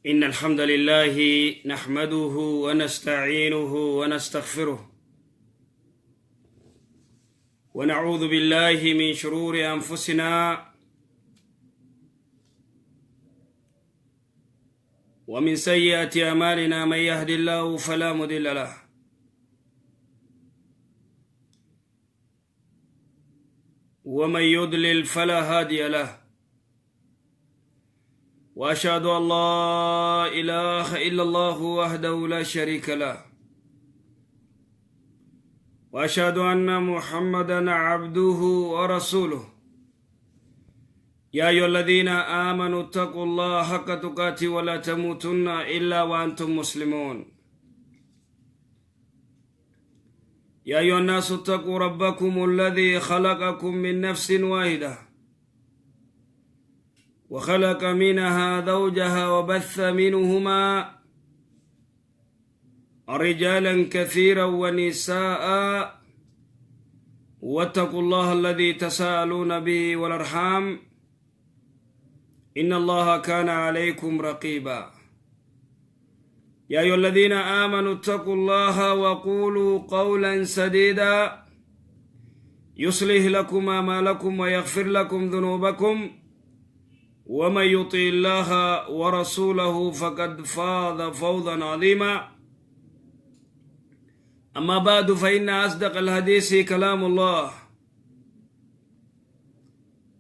إن الحمد لله نحمده ونستعينه ونستغفره، ونعوذ بالله من شرور أنفسنا ومن سيئات أعمالنا. من يهد الله فلا مضل له، ومن يضلل فلا هادي له، وأشهد أن لا إله إلا الله وحده لا شريك له، وأشهد أن محمدا عبده ورسوله. يا أيها الذين آمنوا اتقوا الله حق تقاته ولا تموتن إلا وأنتم مسلمون. يا أيها الناس اتقوا ربكم الذي خلقكم من نفس واحدة، وخلق منها زوجها، وبث منهما رجالا كثيرا ونساء، واتقوا الله الذي تساءلون به والأرحام، إن الله كان عليكم رقيبا. يا أيها الذين آمنوا اتقوا الله وقولوا قولا سديدا، يصلح لكم أعمالكم ويغفر لكم ذنوبكم، ومن يطع الله ورسوله فقد فاز فوزا عظيما. أما بعد، فإن أصدق الحديث كلام الله،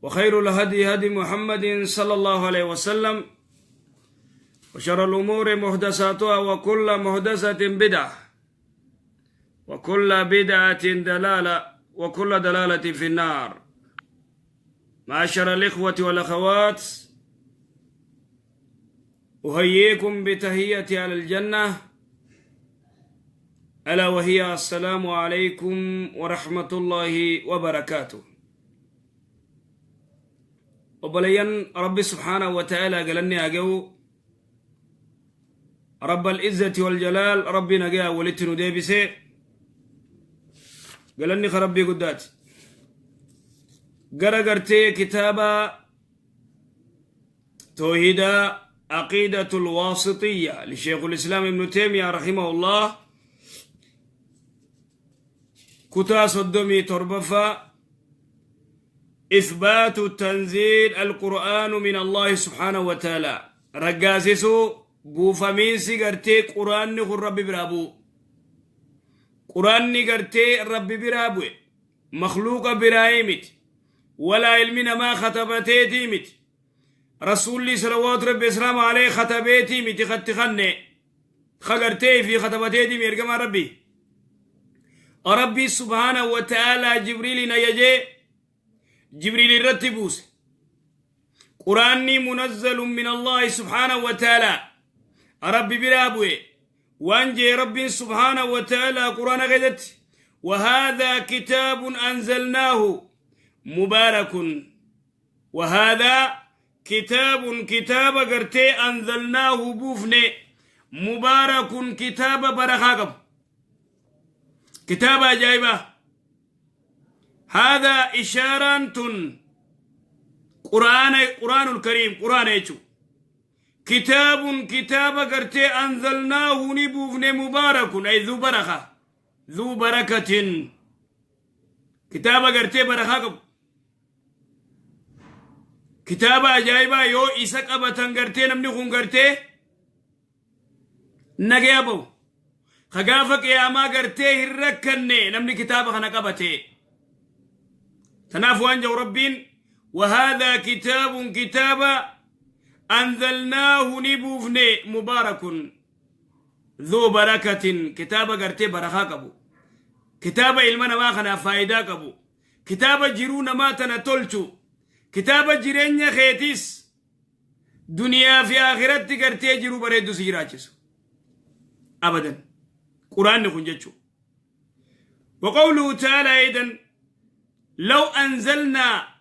وخير الهدي هدي محمد صلى الله عليه وسلم، وشر الأمور محدثاتها، وكل محدثة بدعة، وكل بدعة ضلالة، وكل ضلالة في النار. معاشر الإخوة والأخوات، أحييكم بتحية أهل الجنة، ألا وهي السلام عليكم ورحمة الله وبركاته. Obboleeyyan Rabbi سبحانه وتعالى galanni haa ga'u. رب العزة والجلال Rabbi nagaa walitti nu deebise, galanni ka Rabbii guddaati. Gara gartee kitaaba toohidaa عقيدة الواسطية لشيخ الإسلام ابن تيمية رحمه الله، kutaa 37ffaa، إثبات تنزيل القرآن من الله سبحانه وتعالى، raggaasisuu buufamiinsi gartee Quraanni kun Rabbi biraa bu'u. Quraanni gartee Rabbi biraa bu'e, makhluuqa biraa miti, walaa ilmi namaa katabateetii miti, Rasuulli صلوات ربي وسلامه عليه katabeetii miti. Katti kanne kagartee fi katabateetii mi ergamaa Rabbi. Rabbi سبحانه وتعالى Jibriilin ajajee, Jibriil irratti buuse. Quraanni منزل من الله سبحانه وتعالى، Rabbi biraa bu'e. Waan jee Rabbiin سبحانه وتعالى Quraana keessatti: وهذا كتاب أنزلناه مبارك. وهذا كتاب، كتاب gartee أنزلناه buufne، مبارك، kitaaba barakaa qabu، kitaaba ajaa'ibaa. هذا إشارة قرآن، قرآن الكريم، قرآن يجو. كتاب، كتاب gartee أنزلناه ni buufne، مبارك أي ذو بركة، ذو بركة، kitaaba gartee barakaa qabu، kitaaba ajaa'ibaa. Yoo isa qabatan gartee namni kun gartee nagaya bahu, ka gaafa qiyaamaa gartee hin rakkanne namni kitaaba kana qabate. Tanaaf waan jedhu Rabbiin: وهذا كتاب، كتاب أنزلناه ni buufne، مبارك ذو بركة، kitaaba gartee barakaa qabu، kitaaba ilma namaa kanaaf faayidaa qabu، kitaaba jiruu namaa tana tolchu، kitaaba jireenya keetis duniyaa fi akhiratti gartee jiruu bareeddu si jiraachisu abadan, Quraanni kun jechuu. وقوله تعالى أيضا: لو أنزلنا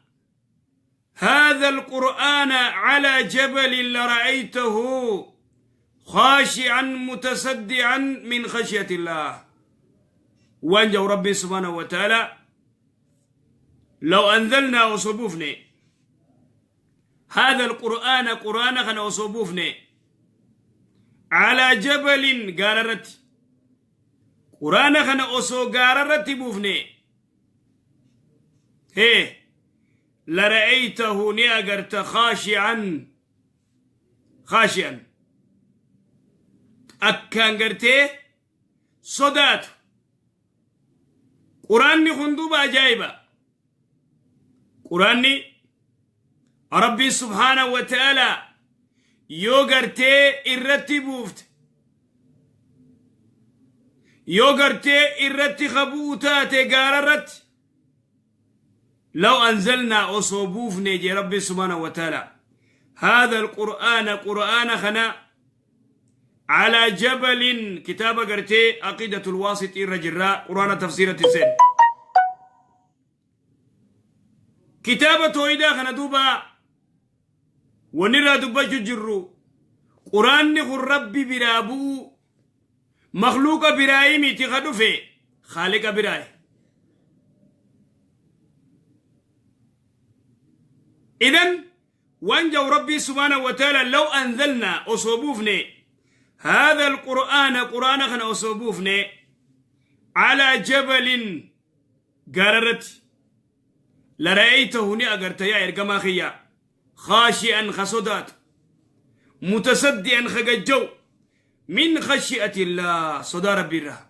هذا القرآن على جبل لرأيته خاشعا متصدعا من خشية الله. Waan jedhu Rabbi سبحانه وتعالى: لو أنزلنا، osoo buufne، هذا القرآن، Qur'aana kana osoo buufne. Calaa jabalin gaara irratti. Quraana kana osoo gaara irratti buufne hee lara'aytahu ni agarta khaashi'an khaashi'an akkaan gartee sodaatu. Quraanni kun duuba ajaa'iba. Quraanni Rabbiin subhaanahu wa ta'ala yoo gartee irratti buufte, yoo gartee irratti kabuu taate gaara irratti, law anzalnaa osoo buufne jee Rabbiin subhaanahu wa ta'ala haadha alqur'aana qur'aana kana calaa jabalin. Kitaaba gartee aqiidatul waasixii irra jirraa, qur'aana tafsiiratti seen kitaaba tooyidaa kana. Duuba wanni irraa dubbachuu jirru quraanni kun Rabbi biraa bu'uu, makhluuqa biraayii miti, ka dhufe khaaliqa biraayi. Idan waan jau Rabbii subhaanahu wa ta'ala law anzalnaa osoo buufne haadha alqur'aana qur'aana kana osoo buufne calaa jabalin gaara irratti lara'aytahu ni agarta yaa ergamaa kiyya khaashi'an ka sodaatu mutasaddi'an ka gajja'u min khashi'ati illaah sodaa Rabbii irraa.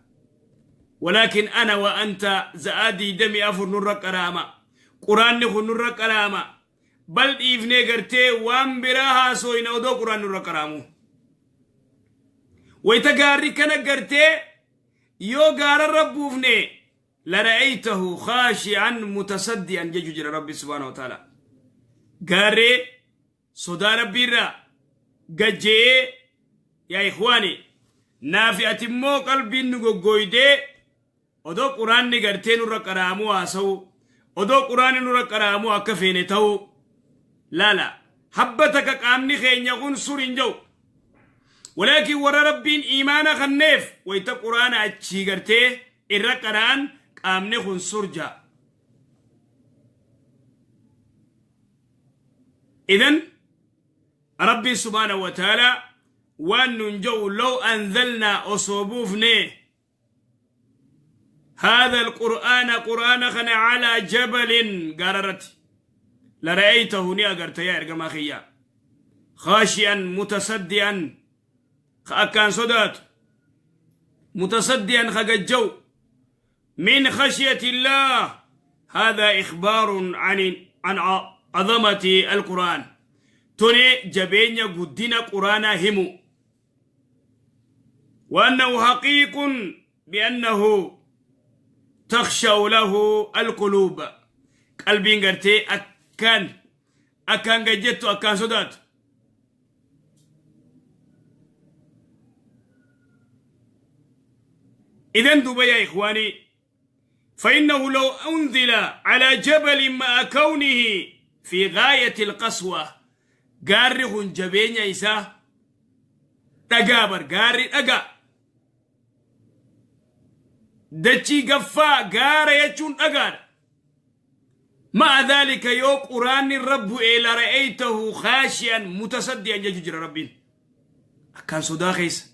Walaakin ana wa anta za'aa 24 nurra qara'ama, quraanni kun nurra qara'ama, bal dhiifnee gartee waan biraa haasooyna odoo quraan nurra qara'amu. Wayta gaarri kana gartee yoo gaararra buufne lara'aytahu khaashi'an mutasaddi'an jechu jira Rabbi subhaanahu wa ta'ala. Gaarree sodaa Rabbiirraa gajje'ee. Yaa ikhwaani, naafi ati immoo qalbiin nu goggooydee odoo quraanni gartee nurra qara'amuu haasa'uu, odoo quraanni nurra qara'amuu akka feene ta'uu laala. Habba takka qaamni keenya kun sur hin ja'u. Walaakin warra Rabbiin iimaana kanneef wayta quraana achii gartee irra qara'an qaamni kun sur ja'a. Idan Rabbiin subhaanahu wa ta'aalaa waan nuun ja'u law anzalnaa osoo buufne haadha alqur'aana qur'aana kana calaa jabalin gaara irratti lara'aytahu ni agarta yaa ergamaa kiyya khaashi'an mutasaddi'an ka akkaan sodaatu mutasaddi'an ka gajja'u min khashyati illaah. Hada ikhbaarun an azamati alqur'aan. Tuni jabeenya guddina qur'aanaa himu وأنه حقيق بأنه تخشع له القلوب. qalbiin gartee akkaan akkaan gajjettu, akkaan sodaatu. إذن دوبا يا إخواني، فإنه لو أنزل على جبل مع كونه في غاية القسوة. Gaarri kun jabeenya isaa dhagaa bar, gaarri dhagaa dachii gaffaa, gaara jechuun dhagaadha. Ma'a dhaalika yoo quraanni irra bu'ee lara'aytahu khaashi'an mutasaddi'an jechuu jira Rabbiin. Akkaan sodaa keessa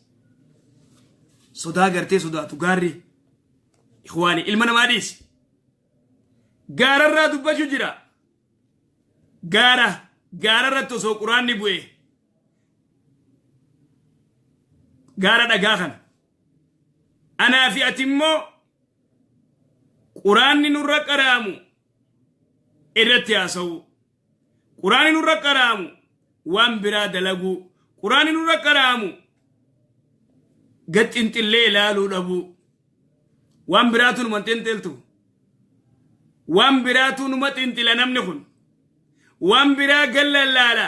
sodaa gartee sodaatu gaarri. Ikhwaani, ilma namaa dhiisi, gaararraa dubbachuu jira. Gaara gaararratti osoo quraanni bu'ee gaara dhagaa kana, anaa fi ati immoo quraanni nurra qara'amu irratti haasa'u, quraanni nurra qara'amu waan biraa dalaguu, quraanni nurra qara'amu gad xinxillee ilaaluu dhabuu, waan biraatu numa xinxiltu, waan biraatu numa xinxila. Namni kun waan biraa gallallaala.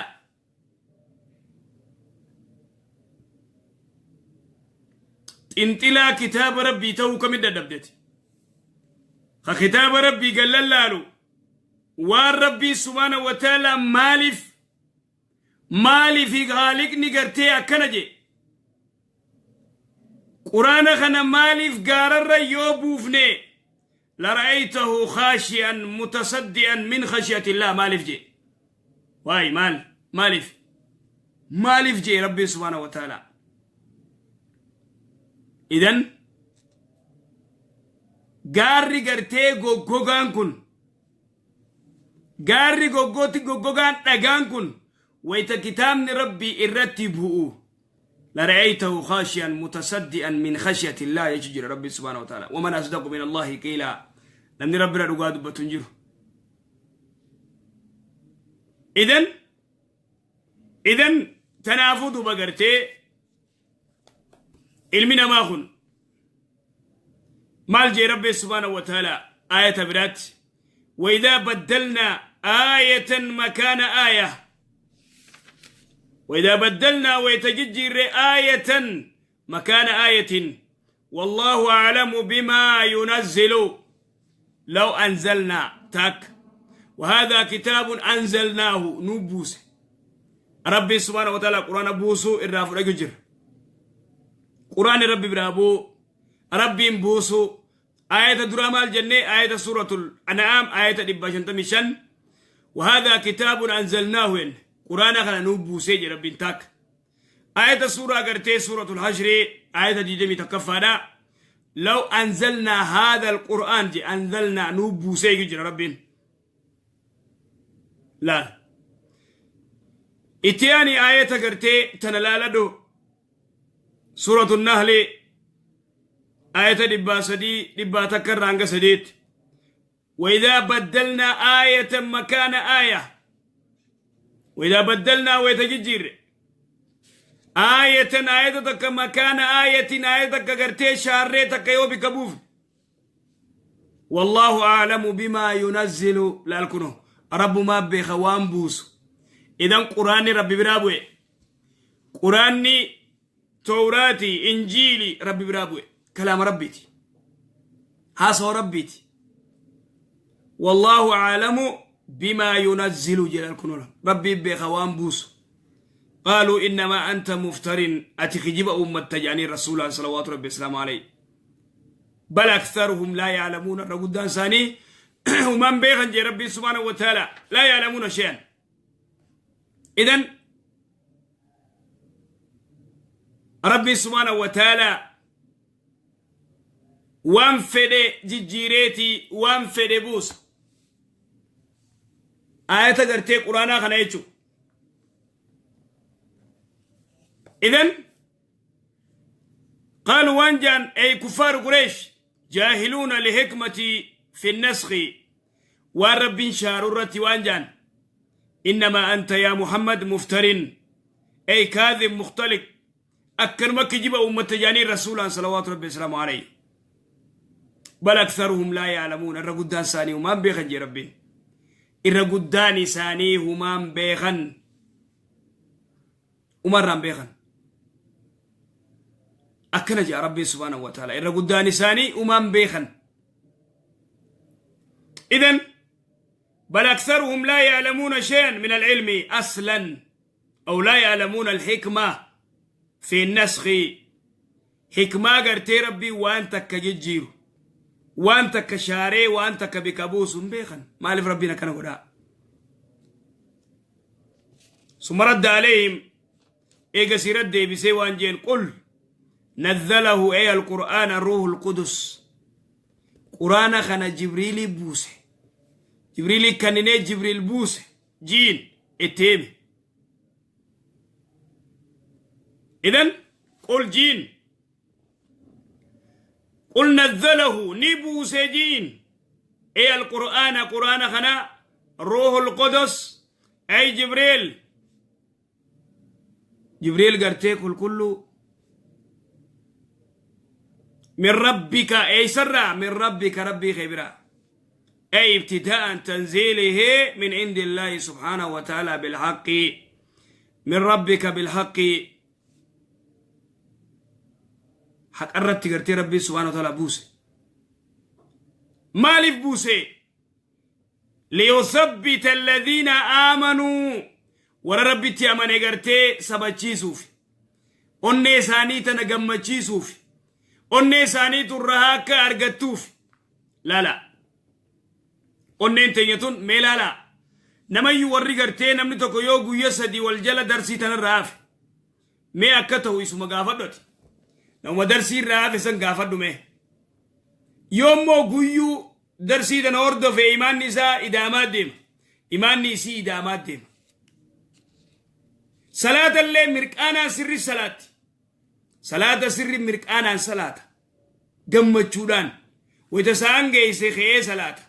Xinxilaa kitaaba Rabbii ta'uu kamit dadhabdeti ka kitaaba Rabbii gallallaalu waan Rabbii subhaana wa ta'ala maaliif maaliif haaliqni gartee akkana jee quraana kana maaliif gaararra yoo buufne lara'aytahu khaashi'an mutasaddi'an min khashyati illah maaliif jee waay maal maaliif maaliif jee Rabbiin subhaana wa ta'ala. Idan gaarri gartee goggogaan kun, gaarri goggooti goggogaan dhagaan kun wayta kitaabni Rabbii irratti bu'u, lara'aytahu khaashiyan mutasaddi'an min khashyati illah jechu jira Rabbi subhaanahu wa ta'ala. Waman asdaqu min Allahi qiila, namni Rabbira dhugaa dubbatu hin jiru. Idan tanaafuu duba gartee ilmi namaa kun maal jee Rabbi subhaanahu wa ta'ala aayata biraatti? وإذا بدلنا آية مكان آية، وإذا بدلنا ويتججر آية مكان آية، والله أعلم بما ينزل، لو أنزلنا تك وهذا كتاب أنزلناه نبوس. ربي سبحانه وتعالى قرآن بوسو الرافع جر قرآن ربي برابو ربي بوسو. آية دراما الجنة، آية سورة الأنعام، آية 155، وهذا كتاب أنزلناه، قرآن خلا نبوسي ربي تك. آية سورة قرتي سورة الحشر آية ديدمي تكفانا، لو أنزلنا هذا القرآن جي أنزلنا نبوسي جي ربي. لا اتياني آية قرتي تنلالدو سورة النهل آية 300 113، وإذا بدلنا آية مكان آية، وإذا بدلنا ويتججر آية آية تك مكان آية آية تك قرتي شاري تك يوبي كبوف، والله أعلم بما ينزل. لالكنو رب ما بخوان بوس. إذن قرآن ربي برابوي، قرآني توراتي إنجيلي ربي برابوي، كلام ربيتي هاسو ربيتي. والله أعلم بما ينزل جلال كنولا ربي بخوان بوس. قالوا إنما أنت مفتر، أتخجب أمة تجاني رسول صلوات ربي السلام عليه، بل أكثرهم لا يعلمون. الرقودان ثاني ومن بيغن جي ربي سبحانه وتعالى لا يعلمون شيئا. إذن ربي سبحانه وتعالى وان فدي ججيريتي وان فدي بوس. آية قرتي قرآن خنا. إذن قالوا وانجان أي كفار قريش جاهلون لحكمة في النسخ ورب شارورة وانجان إنما أنت يا محمد مفتر أي كاذب مختلق، أكرمك جب أمة جاني رسولا صلوات ربي السلام عليه، بل أكثرهم لا يعلمون. الرقدان ساني وما بيخن جي ربي، الرقدان ساني وما بيخن ومرة بيخن أكن جاء ربي سبحانه وتعالى الرقدان ساني وما بيخن. إذن بل أكثرهم لا يعلمون شيئا من العلم أصلا، أو لا يعلمون الحكمة في النسخ. حكمة قرتي ربي وأنت كججير وأنت كشاري وأنت كبكابوس بيخن ما لف ربنا كان قدا. ثم رد عليهم إيجا سيرد بسيوان جين قل نزله أي القرآن الروح القدس، قرآن خنا جبريل بوسه، جبريل كنني جبريل بوسه جين اتيم. إذن قل جين قل نزله نبوسه جين أي القرآن قرآن خنا روح القدس أي جبريل. جبريل قرتي كل كله من ربك أي سرع من ربك ربي خبرا، أي ابتداء تنزيله من عند الله سبحانه وتعالى بالحق، من ربك بالحق. حق أردت قرتي ربي سبحانه وتعالى بوسه مالف بوسه ليثبت الذين آمنوا ورا ربي تيامن قرتي سبتشيسوف أني ساني تنقمتشيسوف أني ساني ترهاك أرقتوف. لا لا أني انتيتون ميلا لا نما يوري قرتي نمني تكو يوغو يسدي والجل درسي تنراف مي أكته اسم قافدت. Nama darsii irraa hafe san gaafadhu mee. Yoommoo guyyuu darsii tana hordofe imaanni isaa idaamaa deema. Imaanni isii idaamaa deema. Salaata illee mirqaanaan sirri salaatti. Salaata sirri mirqaanaan salaata. Gammachuudhaan. Wayita sa'aan geesse ka'ee salaata.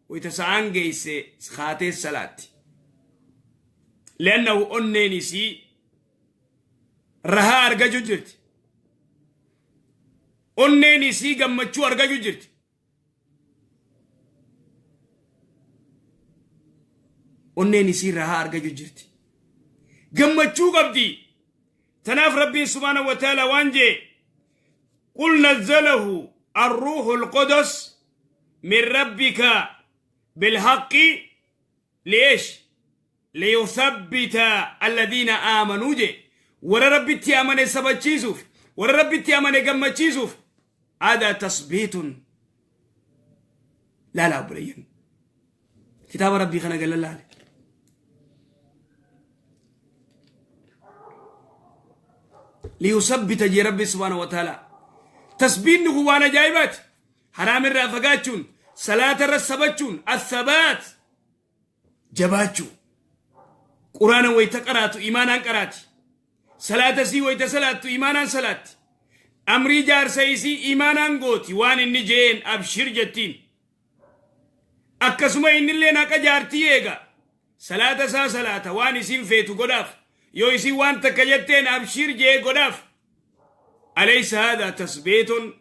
Wayita sa'aan geesse kaatee salaatti. Leannahu onneen isii rahaa argachuu jirti. Onneen isii gammachuu argachuu jirti. Onneen isii rahaa argachuu jirti. Gammachuu qabdi. Tanaaf Rabbiin subhaanahu wa ta'ala waan jee qul nazzalahu arruuhu alqudus min rabbika bilhaqqi li'eesh liyuthabbita alladhiina aamanuu jee warra Rabbitti amane sabachiisuuf, warra Rabbitti amane gammachiisuuf. Aadaa tasbiitun laala obboleeyyan, kitaaba Rabbii kana gala laale. Liyusabbita jee Rabbi subhaanahu wa ta'ala. Tasbiinni kun waan ajaa'ibaati. Haraam irraa fagaachuun, salaata irra sabachuun, athabaat jabaachuu. Quraana wayita qaraatu imaanaan qaraati. Salaata isii wayita salaattu imaanaan salaatti. Amrii jaarsa isii imaanaan gooti, waan inni jeen abshir jettiin. Akkasuma innilleen haqa jaartii eega. Salaata isaa salaata, waan isiin feetu godhaaf. Yoo isiin waan takka jetteen abshir jee godhaaf. Alaysa haadaa tasbeetun?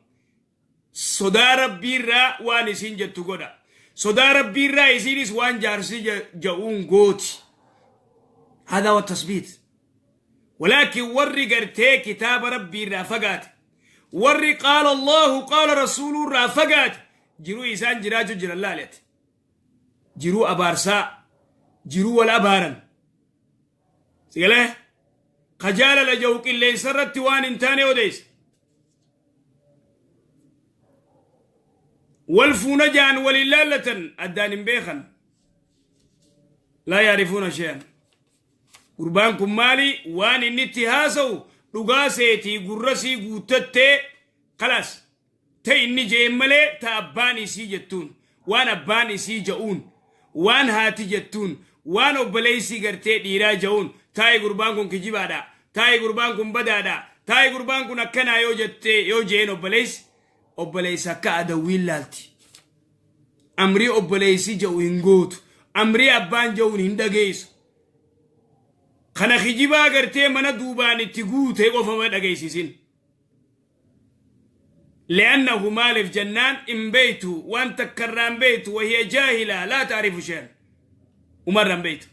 Sodaa Rabbiirraa waan isiin jettu godha. Sodaa Rabbiirraa isiinis waan jaarsi ja'uun gooti. Haadaa wa tasbiit. Walaakin warri gartee kitaaba Rabbiirraa fagaate, warri qaala Allahu qaala Rasuuluurraa fagaate, jiruu isaan jiraachuu jiran laali ati. Jiruu abaarsaa, jiruu wal abaaran. Sigalee ka jaalala ja'u qilleensa irratti waan hin taane odeessa. Wal fuuna ja'an waliin laallatan addaan hin beekan. Laa yaarifuuna shee'an. Gurbaan kun maali? Waan inni itti haasa'u dhugaa seetii gurrasii guuttattee kalaas. Ta inni je'een malee ta abbaan isii jettuun, waan abbaan isii ja'uun, waan haati jettuun, waan obboleessii gartee dhiiraa ja'uun, taa'i gurbaan kun kijibaadha, taa'i gurbaan kun badaadha, taa'i gurbaan kun akkanaa yoo jettee yoo je'een obboleessi, obboleessa akka adawwiin laalti. Amrii obboleessi ja'u hin gootu. Amrii abbaan ja'uun hin dhageessu. Kana kijibaa gartee mana duubaan itti guutee qofama dhageessisin. Li'annahu maaliif jennaan hin beeytu, waan takka irraa hin beeytu, wahiya jaahila laa ta'rifu shay'an, umarra hin beeytu.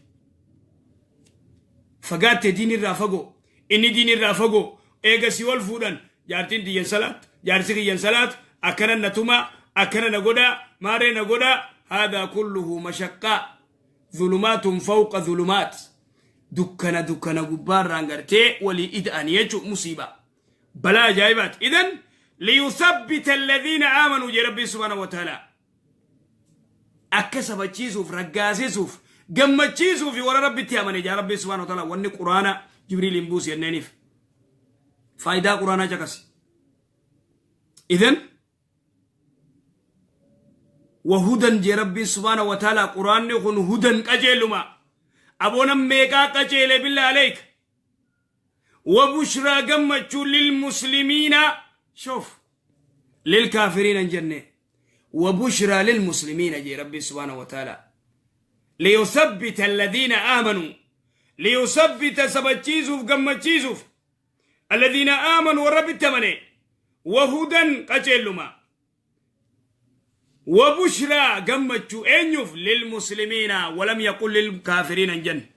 Fagaatte diin irraa fagoo, inni diin irraa fagoo, eega si wal fuudhan jaartiin tiyyan salaatu, jaarsi kiyyan salaatu, akkana na tumaa, akkana na godhaa, maarree na godhaa. Haadaa kulluhu mashaqqaa, zulumaatun fawqa zulumaat, dukkana dukkana gubbaarraan gartee walii ida'anii jechuun musiibaa balaa ajaa'ibaati. Idan liyuthabbita alladhiina aamanuu jee Rabbiin subhaanahu wa ta'ala, akka sabachiisuuf, raggaasisuuf, gammachiisuuf warra Rabbitti amane jaa Rabbiin subhaanahu wa ta'ala. Wanni quraana Jibriiliin buusi jenneeniif faayidaa quraanaa caqasi. Idan wahudan jee Rabbiin subhaanahu wa ta'ala, quraanni kun hudan qajeeluma. Aboonan meeqaa qajeele billaa aleeka. Wabushraa gammachuu lilmuslimiina, shuf, lilkaafiriina hin jenne, wabushraa lilmuslimiina jee Rabbiin subhaanahu wa ta'ala. Liyuthabbita alladhiina aamanuu, liyuthabbita sabachiisuuf, gammachiisuuf, alladhiina aamanuu warra Rabbitti amane, wahudan qaceelluma, wabushraa gammachuu eenyuuf? Lilmuslimiina. Walam yaqul lilkaafiriina hin jenne,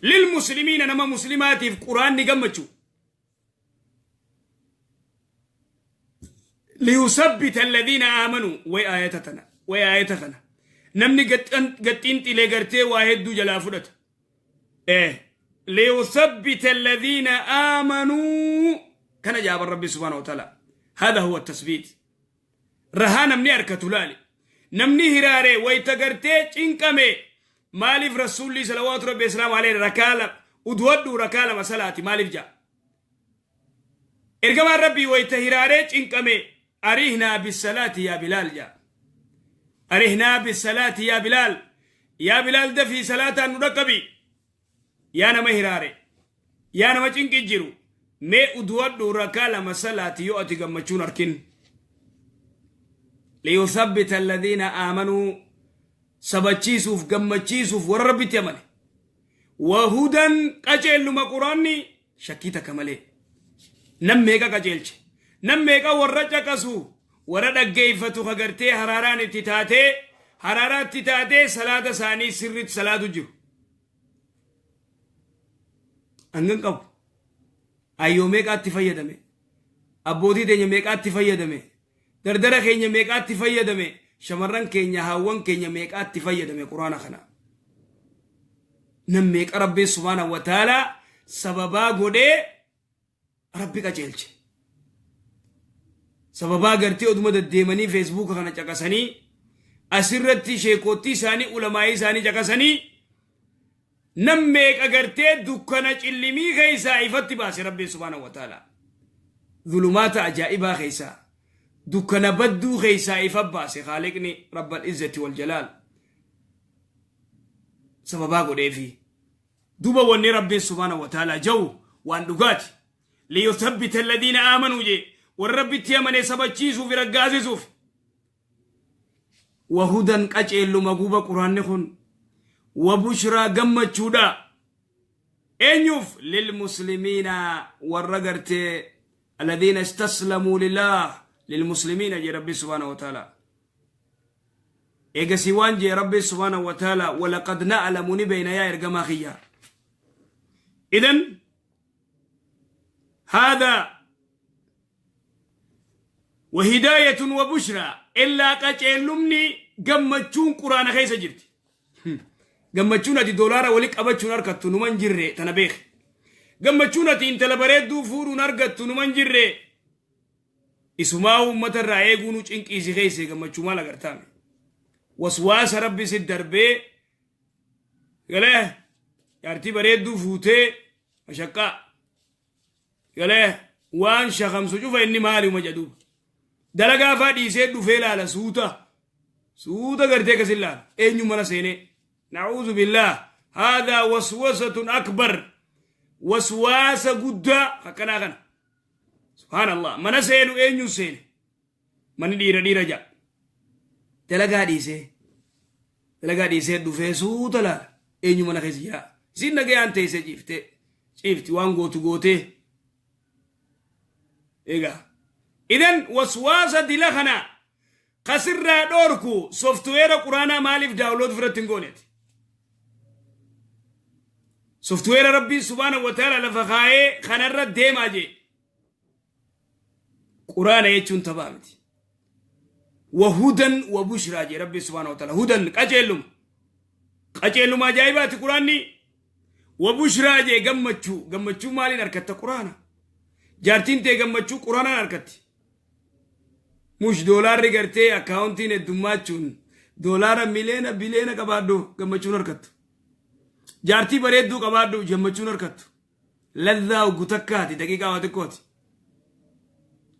lilmuslimiina, nama muslimaatiif quraanni gammachuu. Liyusabbita alladhiina aamanuu way aayata tana, way aayata kana namni gaxxiin xilee gartee waa hedduu jalaa fudhata. Liyuthabbita alladhiina aamanuu kana jaaban Rabbi subhaanahu wa ta'ala. Hada huwa tasbiit. Rahaa namni harkatu laali. Namni hiraaree wayta gartee cinqame, maaliif Rasuulli salawaatu Rabbi islaamu alayhi rakaa lama uduwadhu, rakaa lama salaati maaliif jaa? Ergamaan Rabbii wayta hiraaree cinqame arihnaa bisalaati yaa Bilaal jaa. Arihnaa bisalaati yaa Bilaal. Yaa Bilaal dafii salaataan nu dhaqqabi. Yaa nama hiraare. Yaa nama cinqi jiru. Mee uduwadhu rakaa lama salaati yoo ati gammachuun arkin. Liyuthabbita alladhiina aamanuu sabachiisuuf gammachiisuuf warra Rabbitti amane. Wahudan qaceelluma quraanni shakkii takka malee. Nam meeqa qaceelche. Nam meeqa warra caqasu warra dhaggeeffatu ka gartee haraaraan itti taatee haraaraa itti taatee salaata isaanii sirriitti salaatu jiru. Hangan qabu. Ayyoo meeqaatti fayyadame. Abbootii teenya meeqaatti fayyadame. Dardara keenya meeqaatti fayyadame. Shamarran keenya haawwan keenya meeqaatti fayyadame quraana kana. Nam meeqa Rabbiin subhaanahu wa ta'aalaa sababaa godhee Rabbi qajeelche. Sababaa gartee oduma deddeemanii feesbuuka kana caqasanii asirratti sheekottii isaanii ulamaa'ii isaanii caqasanii nam meeqa gartee dukkana cillimii keessaa ifatti baase Rabbiin subhaanahu wa ta'aalaa. Zulumaata ajaa'ibaa keessaa dukkana badduu keessaa ifa baase Khaaliqni Rabbal Izzati wal Jalaal sababaa godheefi. Duuba wanni Rabbiin subhaanahu wa ta'aalaa ja'u waan dhugaati. Liyuthabbita alladhiina aamanuu jee warra Rabbitti amane sabachiisuuf raggaasisuuf. Wahudan qaceelluma guba quraanni kun wabushraa gammachuudha. Eenyuuf lilmuslimiina warra gartee alladhiina istaslamuu lillaah lilmuslimiina jee Rabbi subhaanahu wa ta'aalaa. Eegasii waan jee Rabbi subhaanahu wa ta'aalaa walaqad na'lamu ni beeyna yaa ergamaa kiyyaa. Idan haadaa وهداية وبشرى إلا qaceellumni gammachuun quraana keessa jirti. Gammachuun ati doolaara wali qabachuun argattu numan jirre tana beek. Gammachuun ati intala bareedduu fuudhuun argattu numan jirre. Isumaa uummata irraa eeguu nu cinqiisi keessa gammachuu maal agartaame. Waswaasa Rabbi si darbee galee jaartii bareedduu fuutee mashaqqaa galee waan shakamsu cufa inni maaliuma jedhuuba. Dalagaa faa dhiisee dhufee laala suuta. Suuta gartee akkasin laala. Eenyu mana seenee. Na'uuzu billaah. Haadaa waswasatun akbar. Waswaasa guddaa akkanaa kana. Subhaanallah. Mana seenu eenyuun seene. Manni dhiira dhiira ja'a. Dalagaa dhiisee. Dalagaa dhiisee dhufee suuta laala. Eenyu mana keessa jira. Isiin nagayaan teessee ciiftee. Ciifti waan gootu gootee. Egaa. Idan waswaasa dila kana kasirraa dhoorku softweera quraanaa maaliif download ofirratti hin gooneeti? Softweera Rabbiin subhaanahu wa ta'ala lafa kaayee kanarra deemaa jee. Quraana jechuun taphaa miti. Wa hudan wa bushraa jee Rabbiin subhaanahu wa ta'ala. Hudan qaceelluma. Qaceelluma ajaa'ibaati quraanni. Wa bushraa jee gammachuu. Gammachuu maaliin argatta quraana? Jaartiin tee gammachuu quraanaan argatti. Mush doolaarri gartee akkaawuntiin heddummaachuun doolaara miliyoona biliyoona qabaadhu gammachuun argattu. Jaartii bareedduu qabaadhu gammachuun argattu. Lazzaa oggu takkaati daqiiqaa waa xiqqooti.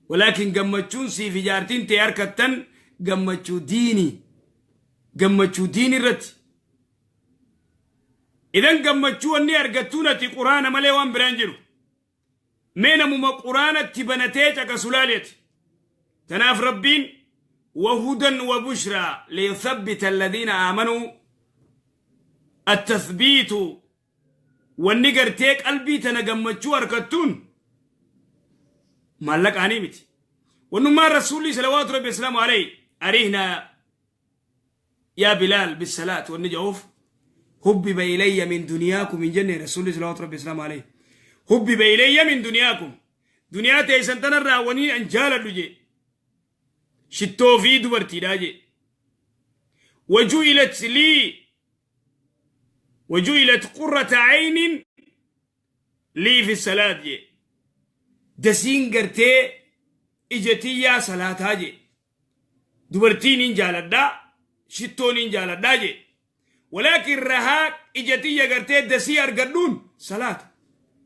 Walaakin gammachuun siif jaartiin tee harkattan gammachuu diini. Gammachuu diini irratti. Idan gammachuu wanni argattuun ati quraana malee waan biraan jiru. Mee namuma quraanatti banatee caqasu laaleeti. Tanaaf Rabbiin wahudan wa bushraa liyuthabbita alladhiina aamanuu attathbiitu wanni gartee qalbii tana gammachuu harkattuun maallaqaanii miti. Wannummaan Rasuulli salawaatu Rabbi islaamu alayhi arihnaa yaa Bilaal bisalaat wanni jedhuuf hubbiba ilayya min duniyaakum hin jenne Rasuulli salawaatu Rabbi islaamu alayhi. Hubbiba ilayya min duniyaakum. Duniyaa teessan tanarraa wanii an jaaladhu jee. Shittoo fi dubartiidhaa jee. Waju'ilat lii waju'ilat qurrata aynin lii fi salaat jee. Dasiin gartee ija tiyyaa salaataa jee. Dubartiin hin jaaladhaa, shittoon hin jaaladhaa jee. Walaakin rahaa ija tiyya gartee dasii argadhuun salaata.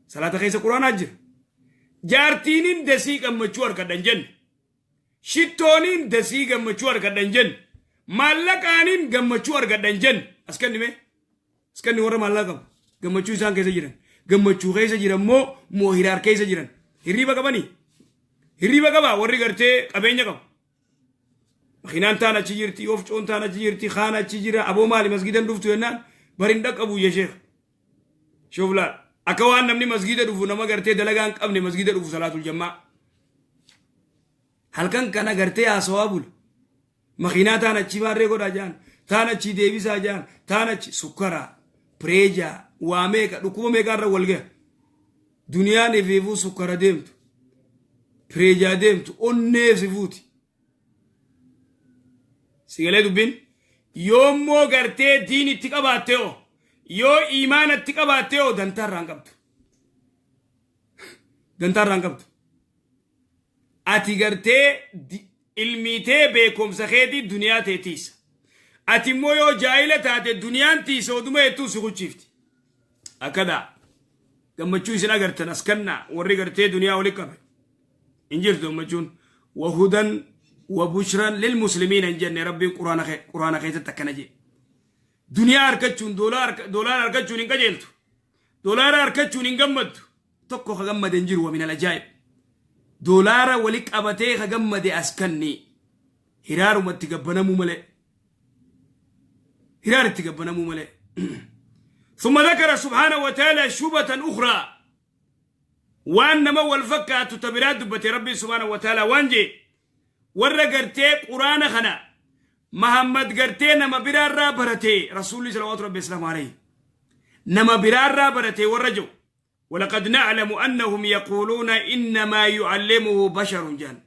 Salaata keessa quraanaa jira. Jaartiinin dasii gammachuu argadha hin jenne. Shittooniin dasii gammachuu argadha hin jenne. Maallaqaaniin gammachuu argadha hin jenne. As kenni mee? As kenni warra maallaqa qabu. Gammachuu isaan keessa jiran. Gammachuu keessa jiran moo moo hiraar keessa jiran? Hirriiba qabanii? Hirriiba qabaa warri gartee qabeenya qabu. Makiinaan taan achi jirti, ofcoon taan achi jirti, kaan achi jira, aboo maali masgiidan dhuftu jennaan bari hin dhaqqabu ya sheekh. Shoof laal. Akka waan namni masgiida dhufu nama gartee dalagaa hin qabne masgiida dhufu salaatul jammaa. Halkan kana gartee haasawaa bula. Makiinaa taan achii maarree godhaa jaan, taan achii deebisaa jaan, taan achi sukkaraa, pireejaa, waa meeqa dhukkuba meeqaa irra wal gaha. Duniyaan ifiifuu sukkara deemtu, pireejaa deemtu, onnee si fuuti. Sigalee dubbiin yoommoo gartee diin itti qabaatte oo yoo iimaana itti qabaatte oo dantaa irraa hin qabdu. Dantaa irraa hin qabdu. Ati gartee ilmiitee beekumsa keetii duniyaa tee tiisa. Ati immoo yoo jaahila taate duniyaan tiisa oduma hedduu si kuchiifti. Akkadaa gammachuu isin agartan as kannaa warri gartee duniyaa oli qabe. Hin jirtu gammachuun. Wahudan wa bushran lil muslimiina hin jenne rabbiin quraana keessatti akkana jedhe. Duniyaa argachuun doolaara argachuun hin qajeeltu. Doolaara argachuun hin gammaddu. Tokko ka gammade hin jiru wa minal ajaa'ib. Doolaara wali qabatee ka gammade as kanni. Hiraaruma itti gabbanamuu malee. Hiraar itti gabbanamuu malee. ثم ذكر سبحانه وتعالى شبهة أخرى waan nama wal fakkaatu ta biraa dubbate rabbiin subhaanahu wa ta'ala waan jee warra gartee quraana kana Mahammad gartee nama biraarraa barate rasuulli salawaatu rabbi islaamu alayhi nama biraarraa barate warra jiru ولقد نعلم أنهم يقولون إنما يعلمه بشر جان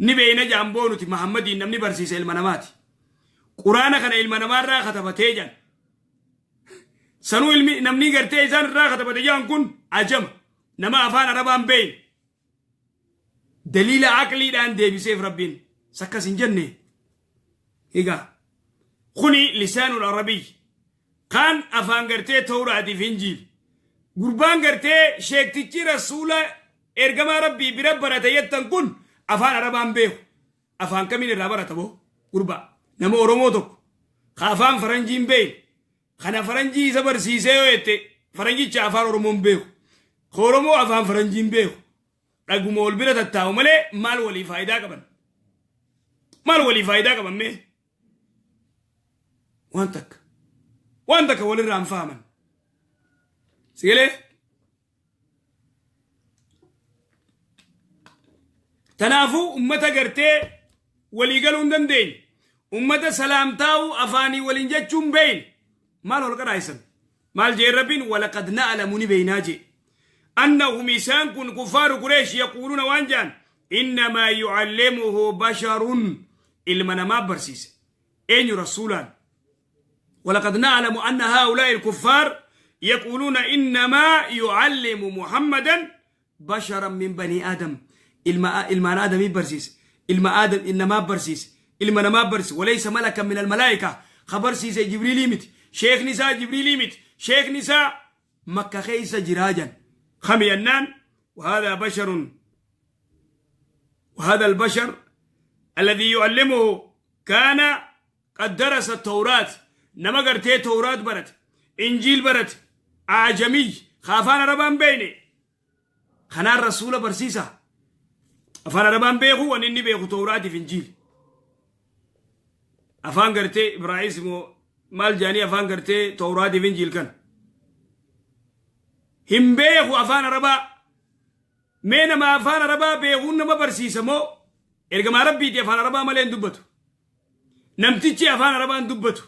نبينا جان بونتي محمد نمني برسيس المنامات قرآن كان المنامات را ختبتي جان Sanuu ilmi namni gartee isaan irraa katabate jedhan kun ajama. Nama afaan arabaan beeyne. Daliila aqliidhaan deebiseef rabbiin. Sakkas hin jenne. Egaa kuni lisaanul arabiy. Kaan afaan gartee tawraatiif injiil. Gurbaan gartee sheektichi rasuula ergamaa rabbii bira barate jettan kun afaan arabaan beeku. Afaan kamiin irraa barata boo gurbaa. Nama Oromoo tokko ka afaan faranjii hin beekne kana faranjii isa barsiisee yoo jette faranjicha afaan Oromoo hin beeku. Ka Oromoo afaan faranjii hin beeku. Dhaguma wal bira tattaa'u malee maal walii faayidaa qaban? Maal walii faayidaa qaban mee? Waan takka. Waan takka walirraa hin fahaman. Sigalee? Tanaafuu ummata gartee walii galuu hin dandeenye. Ummata salaamtaa'uu afaanii waliin jechuu hin beeyne. Maal ol qaraa'isan? Maal jee Rabbiin walaqad na'lamu ni beeynaa jee. Annahum isaan kun kuffaaru Qureesh yaquuluuna waan jaan innamaa yucallimuhu basharun ilma namaa barsiise. Eenyu rasuulaan? ولقد نعلم أن هؤلاء الكفار يقولون إنما يعلم محمدا بشرا من بني آدم ilmaan aadamii barsiise ilma aadam innamaa barsiise ilma namaa barsiise walaysa malakan min almalaa'ika ka barsiise jibriilii miti sheekni isaa jibriilii miti sheekni isaa makka keessa jiraa jan kami jennaan وهذا بشر وهذا البشر الذي يعلمه كان قد درس التوراة nama gartee tawraat barate injiil barate aajamiy ka afaan arabaan beeyne kanaan rasuula barsiisa afaan arabaan beeku wanni inni beeku tawraatiif injiil afaan gartee ibraayis moo maal jaanii afaan gartee tawraatiif injiil kan hin beeku afaan arabaa mee nama afaan arabaa beekuun nama barsiisa moo ergamaa rabbiiti afaan arabaa malee hin dubbatu Namtichi afaan arabaan dubbatu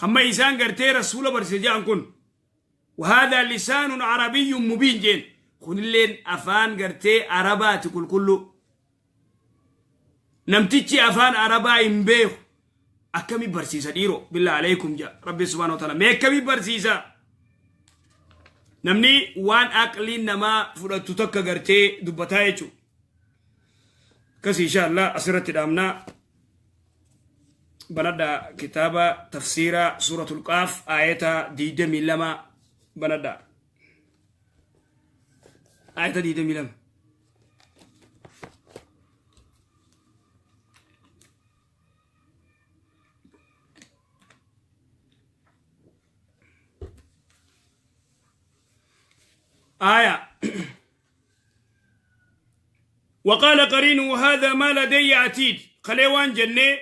kamma isaan gartee rasuula barsiise jedhan kun wahaadaa lisaanun arabiyyun mubiin jeen kunilleen afaan gartee arabaati qulqulluu namtichi afaan arabaa hin beeku akkami barsiisa dhiiroo billaa aleykum jedha rabbi subhaanahu wa ta'ala mee akkami barsiisa namni waan aqliin namaa fudhattu takka gartee dubbataa jechuudha akkasii insha allah asirratti dhaamnaa banadha kitaaba tafsiira suuratul qaaf aayata 22 banadha aayata 22. Aya. وقال قرينه هذا ما لدي عتيد. خليوان جنة.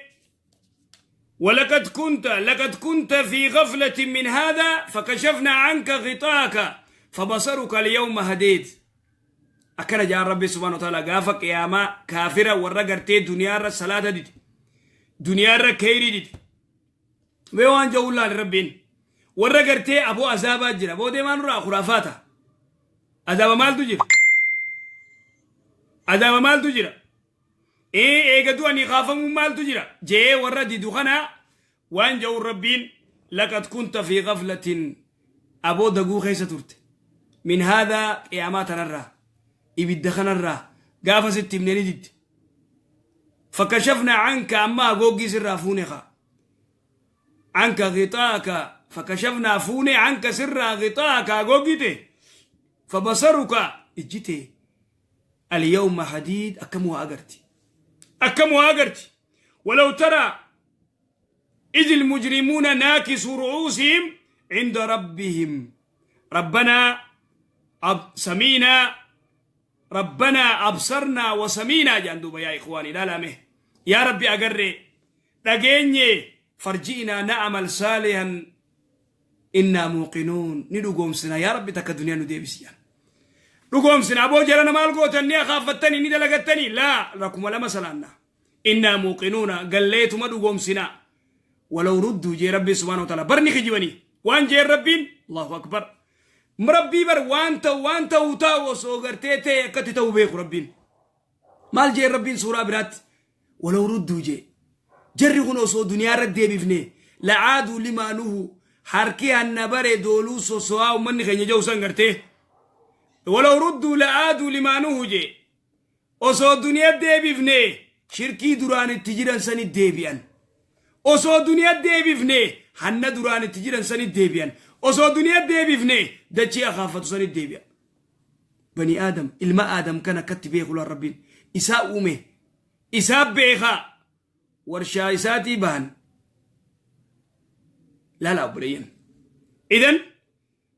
ولقد كنت لقد كنت في غفلة من هذا فكشفنا عنك غطاءك فبصرك اليوم حديد. أكن جاء ربي سبحانه وتعالى قافك يا ما كافرة ورقرتي دنيا الصلاة دي دنيا الكيري دي ويوان جولا لربين ورقرتي أبو عذاب جرا أبو ديمان را خرافاتا عذاب مال تجرا عذاب مال تجرا إيه إيه قدو أني خافم مال تجرا جي ورد دخنا وان جو ربين لقد كنت في غفلة أبو دقو خيسة ترت من هذا قيامات نرى إبدخنا نرى قافة ست من ندد فكشفنا عنك أما قوقي سر فونخا عنك غطاءك فكشفنا فوني عنك سر غطاءك قوقيته فبصرك اجته اليوم حديد أكمها أقرتي أكمها أقرتي. ولو ترى إذ المجرمون ناكسوا رؤوسهم عند ربهم ربنا سمينا ربنا أبصرنا وسمينا جندوبا يا إخواني لا لامه يا ربي أقري لقيني فرجئنا نعمل صالحا إنا موقنون ندقوم سنا يا ربي تك الدنيا نديبسيا رقوم سنا أبو جلنا مال قوتني أخافتني ندلقتني لا لكم ولا مثلا إنا موقنون قليت ما رقوم سنا ولو ردوا جي ربي سبحانه وتعالى برني خجبني وان جي ربي الله أكبر مربي بر وانت وانت وتا وسوغرتي كتي توبيخ ربين مال جي ربين سورة برات ولو ردوا جي جري غنو دنيا ردي بفني لعادوا لما نهو حركي النبر دولو سوا ومن خني جو سنغرتي ولو ردوا لعادوا لما نهو جي وسو دنيا دي بفني شركي دران التجيران سني ديبيان وسو دنيا دي بفني حنا دران التجيران سني ديبيان وسو دنيا ديبيفني دجي أخافت سني ديبيا بني آدم الماء آدم كان كتبيه خلا ربين إساء أمه إساء بيخا ورشا إساتي بان لا لا بريين. إذن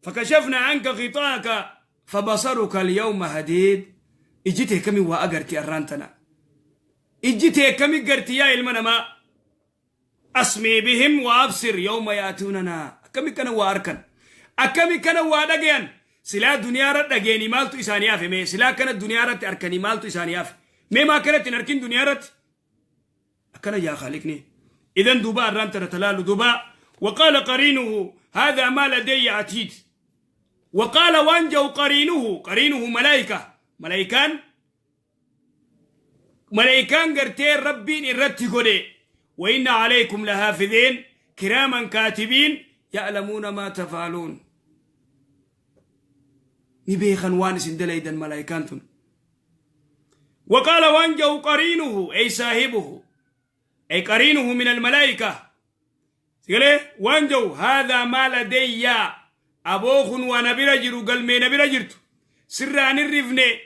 فكشفنا عنك غطاءك فبصرك اليوم حديد. إجيته كمي وأقرتي أرانتنا إجيته كمي قرتي يا المنما أسمي بهم وأبصر يوم يأتوننا. أكمي كان واركن أكمي كان وادقين سلا دنيا رد دقيني مالتو إساني آفي مي سلا كانت دنيا رد أركني مالتو إساني آفي مي ما كانت نركن دنيا رد أكنا يا خالقني. إذن دوبا رانتنا تلال دوبا. وقال قرينه هذا ما لدي عتيد. وقال وانجو قرينه قرينه ملائكة ملائكان ملائكان قرتين ربين إرتي قولي وإن عليكم لحافظين كراما كاتبين يعلمون ما تفعلون. نبيخن وانس اندليدا ملائكانتن. وقال وانجو قرينه أي صاحبه أي قرينه من الملائكة وانجو هذا ما لدي أبوخ ونبرجر قلمي نبرجرت سران الرفني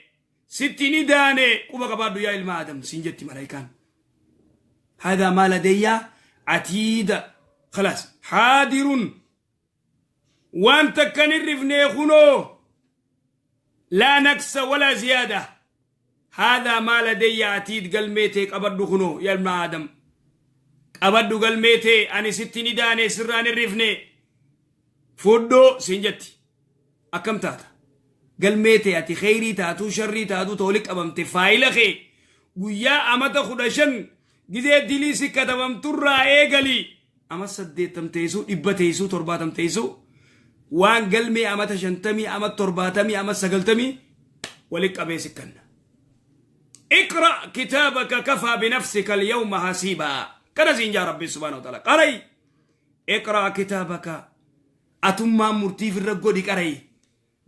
ستيني داني وبقى يا إلما آدم سنجت ملائكان هذا ما لدي عتيد خلاص حاضر وانت كان الرفني خنو لا نقص ولا زيادة. هذا ما لدي عتيد قلميتك أبدو خنو يا ابن آدم أبدو قلميتي أني ستيني داني سران الرفني فودو سنجتي أكم تاتا قلميتي أتي خيري تاتو شري تاتو تولك أبمتي فايلخي ويا أمتا خدشن جزء دليسي كتبم ترى إيجالي أما سديتم تيسو إبا تيسو ترباتم تيسو وان قلمي أما تشنتمي أما ترباتمي أما سقلتمي ولك أبي سكن. اقرأ كتابك كفى بنفسك اليوم حسيبا. كنزين يا ربي سبحانه وتعالى قري اقرأ كتابك أتما مرتي في الرجودي قري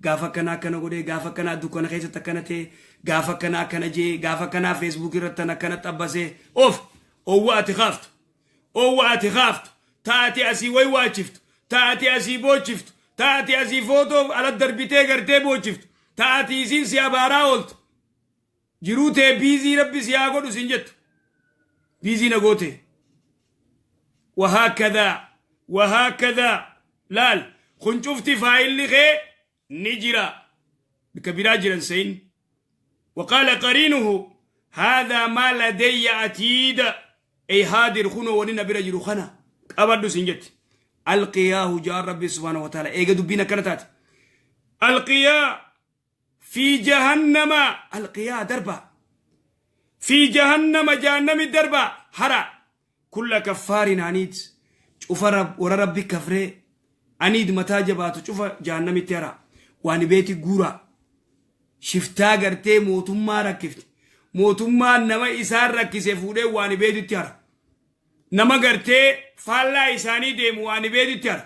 غافا كنا كنا غودي غافا كنا دكان خيسة تكنتي غافا كنا كنا جي غافا كنا فيسبوك رتنا كنا تبسي أوف أو أتخافت أو أتخافت تأتي أسي وي واجفت تأتي أسي بوجفت تأتي أسي فوتو على الدربيتي قرتي بوجفت تأتي سين سياباراولت جروتي بيزي ربي سياغودو سنجت بيزي نغوتي وهكذا وهكذا لال خنشوفتي فايل لخي نجرا Bikka biraa jiran seyin. وقال قرينه هذا ما لدي عتيد أي هادر خنو وننا برجل خنا أبدو سنجت ألقياه جاء ربي سبحانه وتعالى إيجا دبينا كانت ألقيا في جهنم ألقيا دربا في جهنم جهنم الدربا هرا كل كفار عنيد شوف رب ورا ربي كفري عنيد متى جباتو شوف جهنم ترى وان بيتي غورا shiftaa gartee mootummaa rakkifte mootummaan nama isaan rakkise fuudhee waan beetitti hara nama gartee faallaa isaanii deemu waan beetitti hara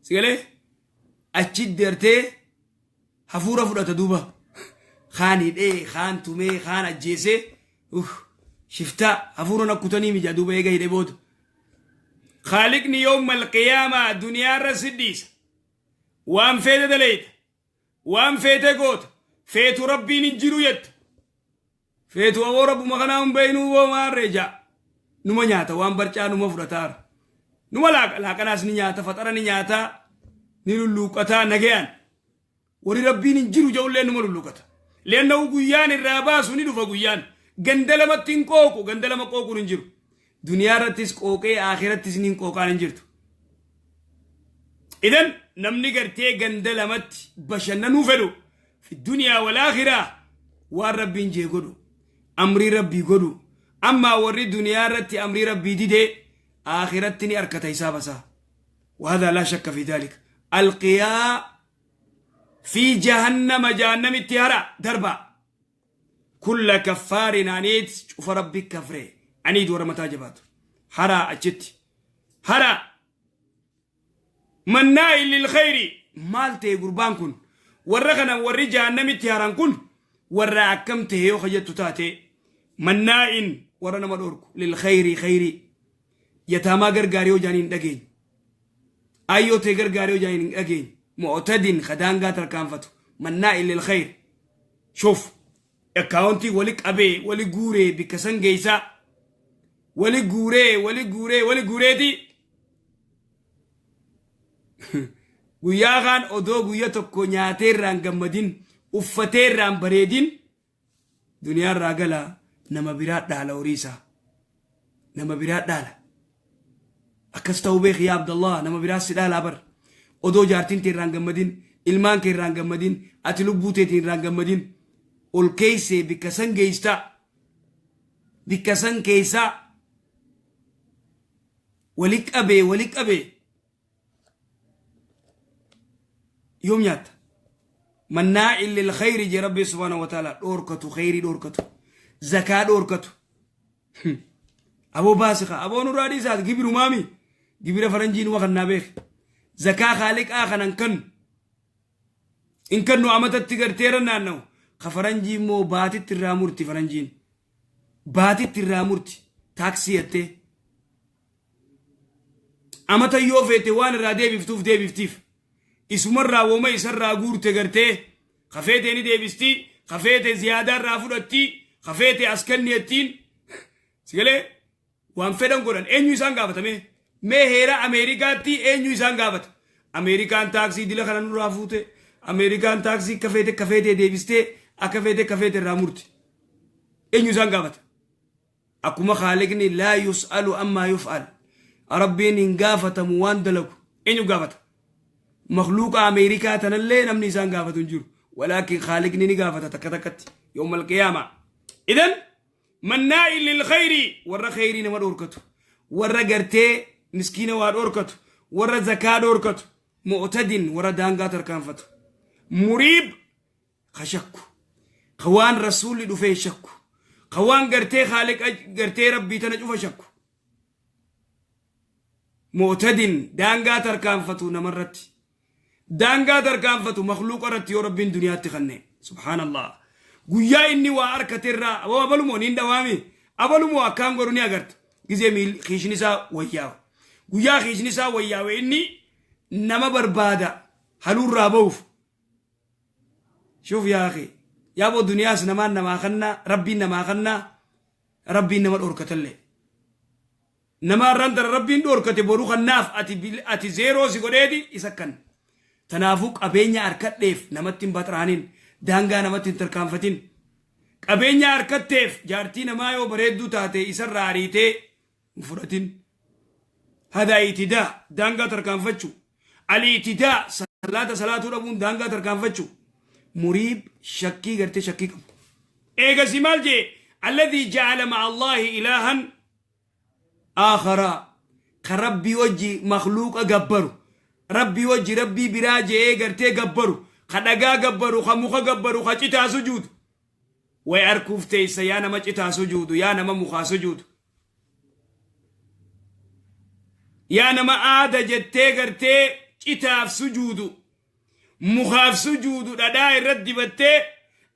sigalee achi gartee hafuura fudhata duuba kaan hidhee kaan tumee kaan ajjeesee shiftaa hafuura nakkutanii mija duuba eega hidhee booda خالقني يوم القيامة دنيا رسديس وان فيد دليت waan feete goota feetu rabbiin hin jiru jetta feetu aboo rabbuma kanaa hin beeynuu boo maarree jaa numa nyaata waan barcaa numa fudhataara numa laaqa laaqanaas ni nyaata faxara ni nyaataa ni lulluuqataa nagayaan warri rabbiin hin jiru ja'ullee numa lulluuqata leenna'u guyyaan irraa baasu ni dhufa guyyaan ganda lamatti hin qooqu ganda lama qooquun hin jiru duniyaa irrattis qooqee akhirattis ni hin qooqaan hin jirtu idan namni gartee ganda lamatti bashannanuu fedhu fi duniyaa wal aakhiraa waan rabbiin jee godhu amrii rabbii godhu ammaa warri duniyaa irratti amrii rabbii didee akhiratti ni arkata hisaaba isaa وهذا لا شك في ذلك القيا في جهنم جهنم التهرى دربا كل كفار عنيد شوف ربي كفري عنيد ورا متاجبات هرا أجت هرا مناع للخير مالتي قربان كن ورغنا وري جهنم التهران كن ورا أكمته يو خجت تاتي مناع ورنا مدورك للخير خيري يتاما غرغاريو جانين دقين أيو تغرغاريو جانين دقين معتد خدان قاتر كانفتو مناع للخير شوف اكاونتي ولك أبي ولي غوري بكسن جيسا ولي غوري ولي غوري ولي غوريتي guyyaa kaan odoo guyya tokko nyaatee irraan gammadin uffatee irraan bareedin duniyaa irraa gala nama biraa dhaala horii isaa nama biraa dhaala akkas ta'uu beeki yaa Abdallah nama biraa si dhaalaa bar odoo jaartiin tee irraan gammadin ilmaan kee irraan gammadin ati lubbuu teetiin irraan gammadin ol keeysee bikka san geeysta bikka san keeysaa wali qabee wali qabee yoom nyaatta mannaa'in lil khayri jee rabbi subhaanahu wa ta'ala dhoorkatu khayrii dhoorkatu zakaa dhoorkatu aboo baasika aboo nurraa dhiisaat gibiru maami gibira faranjii numa kannaa beek zakaa khaaliqaa kanan kannu in kannu amatatti garteera naannawu ka faranjii immoo baatitti irraa murti faranjiin baatitti irraa murti taaksii jettee amata yoo feete waan irraa deebiftuuf deebiftiif isumarraa woma isarraa guurte gartee kafeete ni deebisti kafeete ziyaadaa irraa fudhatti kafeete as kenni jettiin sigalee waan fedhan godhan eenyu isaan gaafatame mee heera Ameerikaatti eenyu isaan gaafata Ameerikaan taaksii dila kana nurraa fuute Ameerikaan taaksii kafeete kafeete deebistee akka feete kafeete irraa murti eenyu isaan gaafata akkuma khaaliqni laa yus'alu ammaa yuf'al rabbiin hin gaafatamu waan dalagu eenyu gaafata makhluuqa Ameerikaa tanallee namni isaan gaafatu hin jiru walaakin khaaliqni ni gaafata takka takkatti yawma alqiyaama idan mannaa'in lil khayri warra khayrii nama dhoorkatu warra gartee miskiina waa dhoorkatu warra zakaa dhoorkatu mu'tadin warra daangaa tarkaanfatu muriib ka shakku ka waan rasuulli dhufee shakku ka waan gartee khaaliqa gartee rabbii tana cufa shakku mu'tadin daangaa tarkaanfatu namarratti daangaa tarkaanfatu makhluuqa irratti yoo rabbiin duniyaatti kanne subhaanallah guyyaa inni waa harkate irraa aboo abalumoo niin dhawaami abalumoo akkaan godhu ni agarta gizee kiishni isaa wayyaawe guyyaa kiishni isaa wayyaawe inni nama barbaada haluurraa ba'uuf shuuf yaa akhi yaaboo duniyaas namaan namaa kannaa rabbiin namaa kannaa rabbiin nama dhorkatallee nama har'aan tana rabbiin dhorkate boru kannaaf ati zeeroo si godheeti isa kan Tanaafuu qabeenya harkadheef namatti hin baxraanin, daangaa namatti hin tarkaanfatin. Qabeenya harkatteef jaartii namaa yoo bareedduu taate isarraa ariitee hin fudhatin. Hadaa itidaa, daangaa tarkaanfachuu. Al-itidaa, salaata salaatuu dhabuun daangaa tarkaanfachuu. Muriib, shakkii gartee shakkii qabu. Eegasi maal jee? Alladhii ja'ala ma'a Allaahi ilaahan aakharaa, ka Rabbii wajji makhluuqa gabbaru, Rabbii wajji Rabbii biraa je'ee gartee gabbaru, ka dhagaa gabbaru, ka muka gabbaru, ka citaa sujuudu. Way arkuuf teessa yaa nama citaa sujuudu, yaa nama mukaa sujuudu. Yaa nama aada jettee gartee citaaf sujuudu, mukaaf sujuudu dhadhaa irratti dibattee,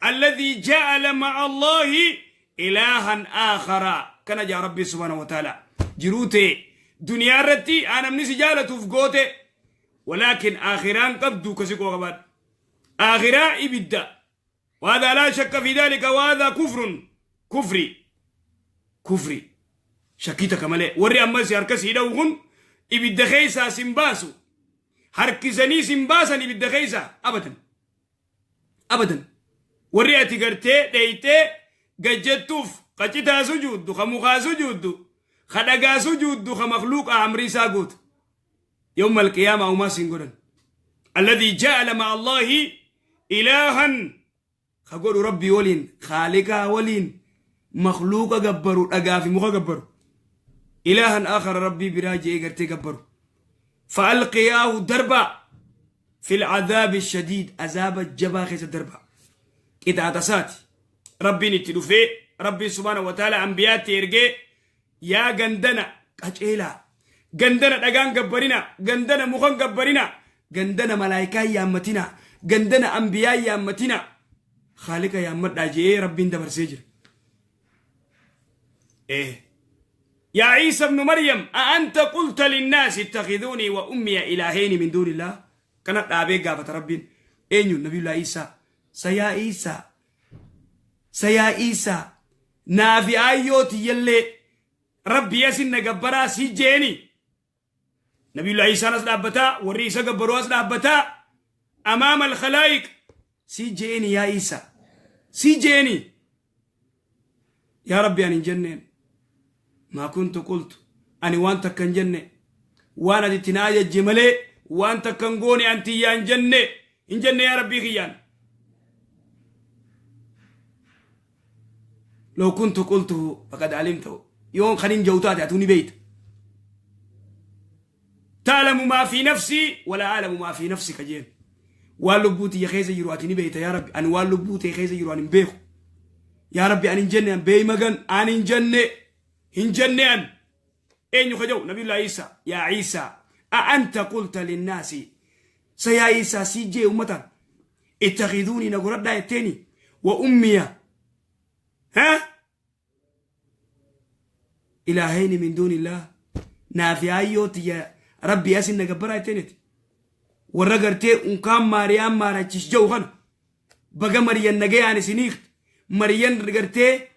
alladhii ja'ala ma'a Allaahi ilaahan aakhara, kana jaa Rabbii subhaanahu wa ta'ala. Jiruu tee duniyaa irratti haa namni si jaalatuuf goote, walaakin aakhiraan qabdu kasi quba qabaadhu. Aakhiraa ibidda. وهذا لا شك في ذلك، وهذا كفر، كفري كفري shakkii takka malee. Warri ammas harka sii dha'u kun ibidda keessaa sin baasu, harkisanii sin baasan ibidda keessaa, abadan abadan. Warri ati gartee dheeyxee gajjettuuf, ka citaa sujuuddu, ka mukaa sujuuddu, ka dhagaa sujuuddu, ka makluuqa amrii isaa guutu, yawma alqiyaamaa umaa sin godhan. Alladhii ja'ala ma'a Allaahi ilaahan, ka godhu Rabbii waliin, khaaliqaa waliin makluuqa gabbaru, dhagaa fi muka gabbaru, ilaahan aakhara, Rabbii biraa je'ee gartee gabbaru. Fa'alqiyaahu, darbaa, fil cadaabi shadiid, azaaba jabaa keessa darbaa. Qixaaxa isaati. Rabbiin itti dhufee, Rabbiin subhaana wa ta'ala anbiyaatti ergee, yaa gandana qaceelaa, gandana dhagaan gabbarina, gandana mukan gabbarina, gandana malaayikaa yaammatina, gandana anbiyaa yaammatina, khaaliqa yaammadhaa je'ee Rabbiin dabarsee jira. يا عيسى ابن مريم أأنت قلت للناس اتخذوني وأمي إلهين من دون الله؟ كانت dhaabee gaafata Rabbiin. Eenyu? Nabiyullaa Iisaa. Sayaa Iisaa, sayaa Iisaa, naafi aayyoo tiyyallee Rabbi asin na gabbaraa si jeeni? Nabiyullaa Iisaan as dhaabbataa, warri isa gabbaruu as dhaabbataa, amaama alkhalaayiq. Si jeeni yaa Iisaa, si jeeni? Yaa Rabbi, ani hin jenneen. Maa kuntu qultu, ani waan takka hin jenne, waan ati itti na ajajje malee waan takka hin goone. An tiyyaa hin jenne, hin jenne yaa Rabbii kiyyaan. Law kuntu qultuhu faqad alimtahu, yoon kan hin jau taate atuu ni beeyta. Ta'lamu maa fi nafsii wala a'lamu maa fi nafsika jeen. Waan lubbuu tiyya keessa jiru ati ni beeyta yaa Rabbi, ani waan lubbuu tee keessa jiru ani hin beeku. Yaa Rabbi, ani hin jenne, an beey magan, ani hin jenne, hin jenne an. Eenyu ka jau? Nabiyullaa Iisaa. Yaa Iisaa, a anta qulta linnaasi, sa yaa Iisaa, sii jee ummataan ittakiduunii, na godhadhaa jetteeni, wa ummiya ha ilaahayni min duunillah, naafi aayyoo tiyya Rabbii asin na gabbaraa jetteeniti? Warra gartee unkaan Maariyaam maarachiis jedhu kana, baga Mariyan nagayaan isiniikt, Mariyan gartee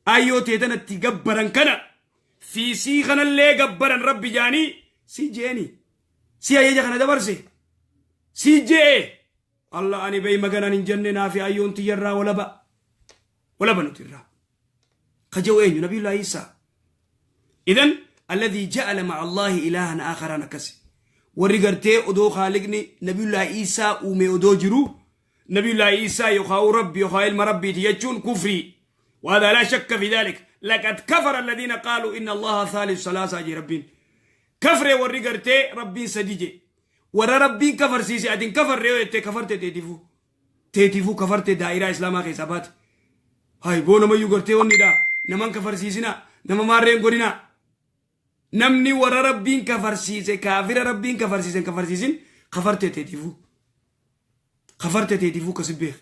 aayyoo teetanatti gabbaran kana fiisii kanallee gabbaran Rabbi jaanii, si jeeni? Si ajaja kana dabarse si jee? Allah, ani bey maganan hin jenne, naafi ayyoon tiyyarraa walaba, walaba nuti irraa. Ka jedhu eenyu? Nabiyullaa Iisaa. Idan alladhii ja'ala ma'a Allaahi ilaahan aakharaan akkasi. Warri gartee odoo khaaliqni Nabiyullaa Iisaa uume odoo jiru, Nabiyullaa Iisaa yookaan Rabbi yookaan ilma Rabbiiti jechuun kufrii. وهذا لا شك في ذلك. لقد كفر الذين قالوا إن الله ثالث ثلاثة جي ربين كفر. warri gartee Rabbiin sadi je, warra Rabbiin kafarsiise, atin kafarre yoo jette kafarte, teetifuu teetifuu kafarte, daa'iraa islaamaa keessaa baate. Hay boo, namayyuu gartee wannidha, naman kafarsiisina, nama maarreen godhina. Namni warra Rabbiin kafarsiise, kaafira Rabbiin kafarsiise hin kafarsiisin, kafarte teetifuu, kafarte teetifuu kasi beek.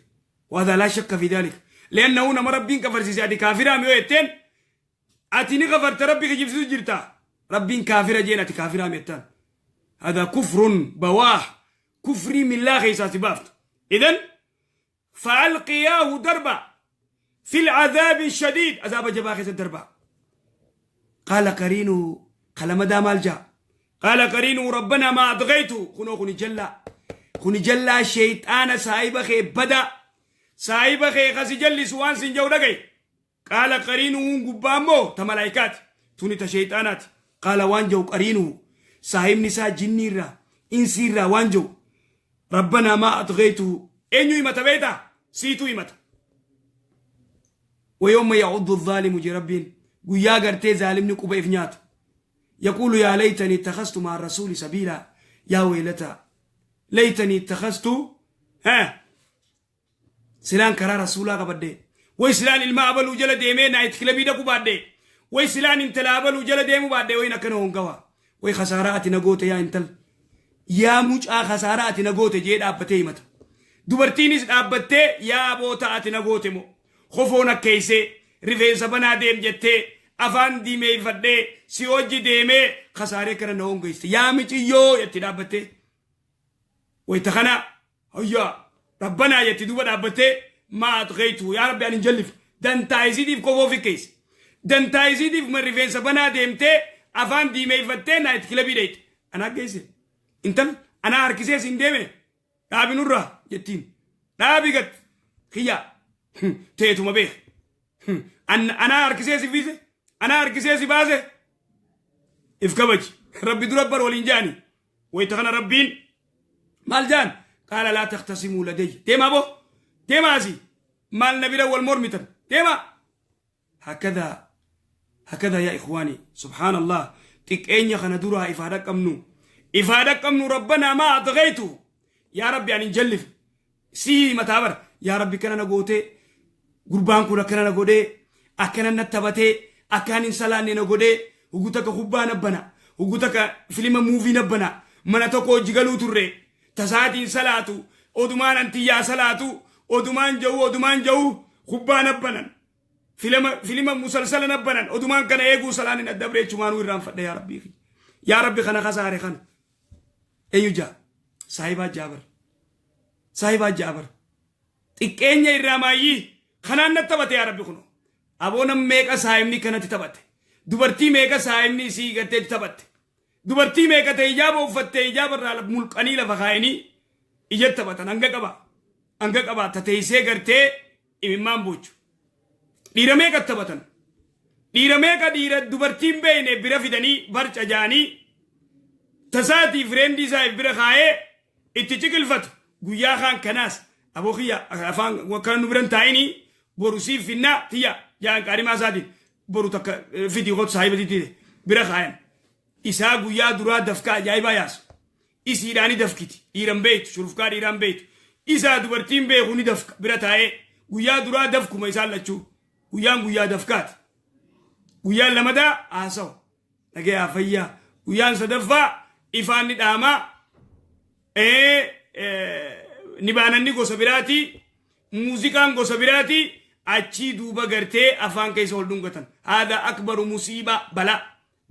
وهذا لا شك في ذلك، لأنه nama Rabbiin kafarsiise ati kaafiraa yoo jetteen, ati ni kafarta, Rabbi kijibsiisu jirta. Rabbiin kaafira jeen, ati kaafiraa jettaan. هذا كفر بواح، كفري من لا خيسا سبافت. إذن فألقياه، دربا، في العذاب الشديد، عذاب جبا خيس دربا. قال قرينه، قال مدى مال جاء، قال قرينه ربنا ما أطغيته. خنو خني جلا Kuni jallaa sheeyxaana saahiba kee badaa. Saahiba kee kasi jallisu waan sin jedhu dhaga'i. Qaala qariinuhuun gubbaa immoo ta malaayikaati. Tuni ta sheeyxaanaati. Qaala waan jedhu qariinuhu saahibni isaa jinnii irraa insii irraa waan jedhu rabbanaa maa atghaytuhu eenyu himata beektaa? Siitu himata. Wayooma ya'uddu zaalimu je rabbiin guyyaa gartee zaalimni quba if nyaatu. Yaquulu yaa laytanii ittakastu ma'a rasuuli sabiilaa yaa waylataa laytanii ittakastu silaan karaa rasuulaa qabadhe way silaan ilma abaluu jala deemee night clubii dhaqu baadhe way silaan intala abaluu jala deemu baadhe wayin akkana hongawa way khasaaraa ati na goote yaa intal yaa mucaa khasaaraa ati na goote jee dhaabbatee himata dubartiinis dhaabbattee yaa aboota ati na goote moo kofoon akkeessee rifeensa banaa deem jettee afaan diimeeffadhee si hojji deemee khasaaree kana na hongeessite yaa miciyyoo jetti dhaabbattee wayta kana hayyaa rabbanaa jetti duuba dhaabbattee maa atghaytu yaa rabbi ani hin jallifne dantaa isiitiif kofoo fikkeesse dantaa isiitiif rifeensa banaa deemtee afaan diimeeffattee night clubii dhayxe anaa geesse intal anaa harkisee siin deeme dhaabi nurraa jettiin dhaabi gat kiyyaa teetuma beek anaa harkisee si fiise anaa harkisee si baase if kabaji rabbi dura bar waliin jaani wayta kana rabbiin maal jaan qaala laa takhtasimuu ladayya deemaa boo deemaa asii maal na bira wal mormitan deemaa hakada hakada yaa ikhwaani subhaan allah xiqqeenya kana duraa ifaa dhaqqabnu ifaa dhaqqabnu rabbanaa maa atghaytu yaa rabbi ani hin jallifne sii mataa bara yaa rabbi kana na gootee gurbaan kun akkana na godhee akkana na taphatee akkaan hin salaanne na godhee hugu takka kubbaa na bana hugu takka filima movie na bana mana tokko hojii galuu turre tasaatiin salaatu odumaan antiyyaa salaatu odumaan ja'u odumaan ja'u kubbaa na banan filima filima musalsala na banan odumaan kana eeguu salaan hin addabre jechumaanuu irraanfadhe yaa rabbii yaa rabbi kana kasaare kana eenyu jaa saahibaa jaabar saahibaa jaabar xiqqeenya irraa maayyii kanaan na taphate yaa rabbi kuno aboo nam meeqa saahibni kanatti taphate dubartii meeqa saahibni isii garteetti taphatte dubartii meeqa ta'e ijaaba uffatte ijaaba irraa mulqanii lafa kaayanii ija taphatan hanga qaba hanga qaba tateessee gartee imimmaan boochu dhiira meeqa taphatan dhiira meeqa dhiira dubartiin beeyne bira fidanii barca jaanii tasaatii friendii isaa bira kaayee itti ciqilfatu guyyaa kaan kanaas aboo kiyya afaan kana nu biran taa'inii boru siif finnaa tiyya jaan qaarimaa isaatiin boru takka fidii kotu saahiba titti bira kaayan isaa guyyaa duraa dafka ajaa'ibaa yaasu isiidhaani dafkiti dhiiran beeytu shurufkaa dhiiraan beeytu isaa dubartiin beeku ni dafka bira taa'ee guyyaa duraa dafkuma isaan lachuu guyyaan guyyaa dafkaati guyyaan lamadaa haasawa dhagayaa fayyaa guyyaan sadaffaa ifaan ni dhaamaa ni baananni gosa biraatii muuziqaan gosa biraatii achii duuba gartee afaan keessa ol dhungatan haadha akbaru musiibaa balaa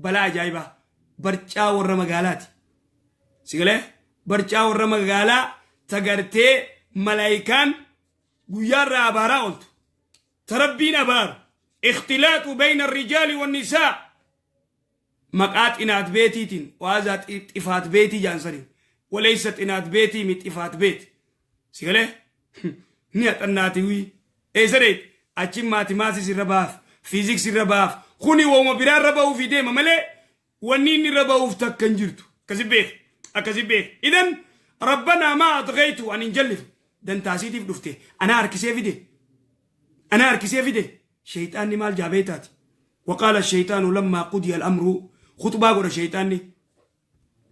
balaa ajaa'ibaa barcaa warra magaalaati sigalee barcaa warra magaalaa tagartee malaayikaan guyyaarraa abaaraa ooltu ta rabbiin abaaru ikhtilaaxu bayna rijaali wannisaa maqaa xinaat beetiitiin waazaa xifaat beetii jaansanii waleysa xinaat beetii mi xifaat beet sigalee ni haxannaati wii eessa dheeyte achi mathematics irra baaf physics irra baaf kuni wooma biraa irra ba'uufi deema malee wanni inni irra ba'uuf takka hin jirtu akkasi beek akkasi beek idan rabbanaa maa atghaytu ani hin jallifne dantaasiitiif dhufte anaa harkisee fide anaa harkisee fide sheyxaanni maal jaabeetaati وقال الشيطان لما قضي الأمر خطبة قول الشيطان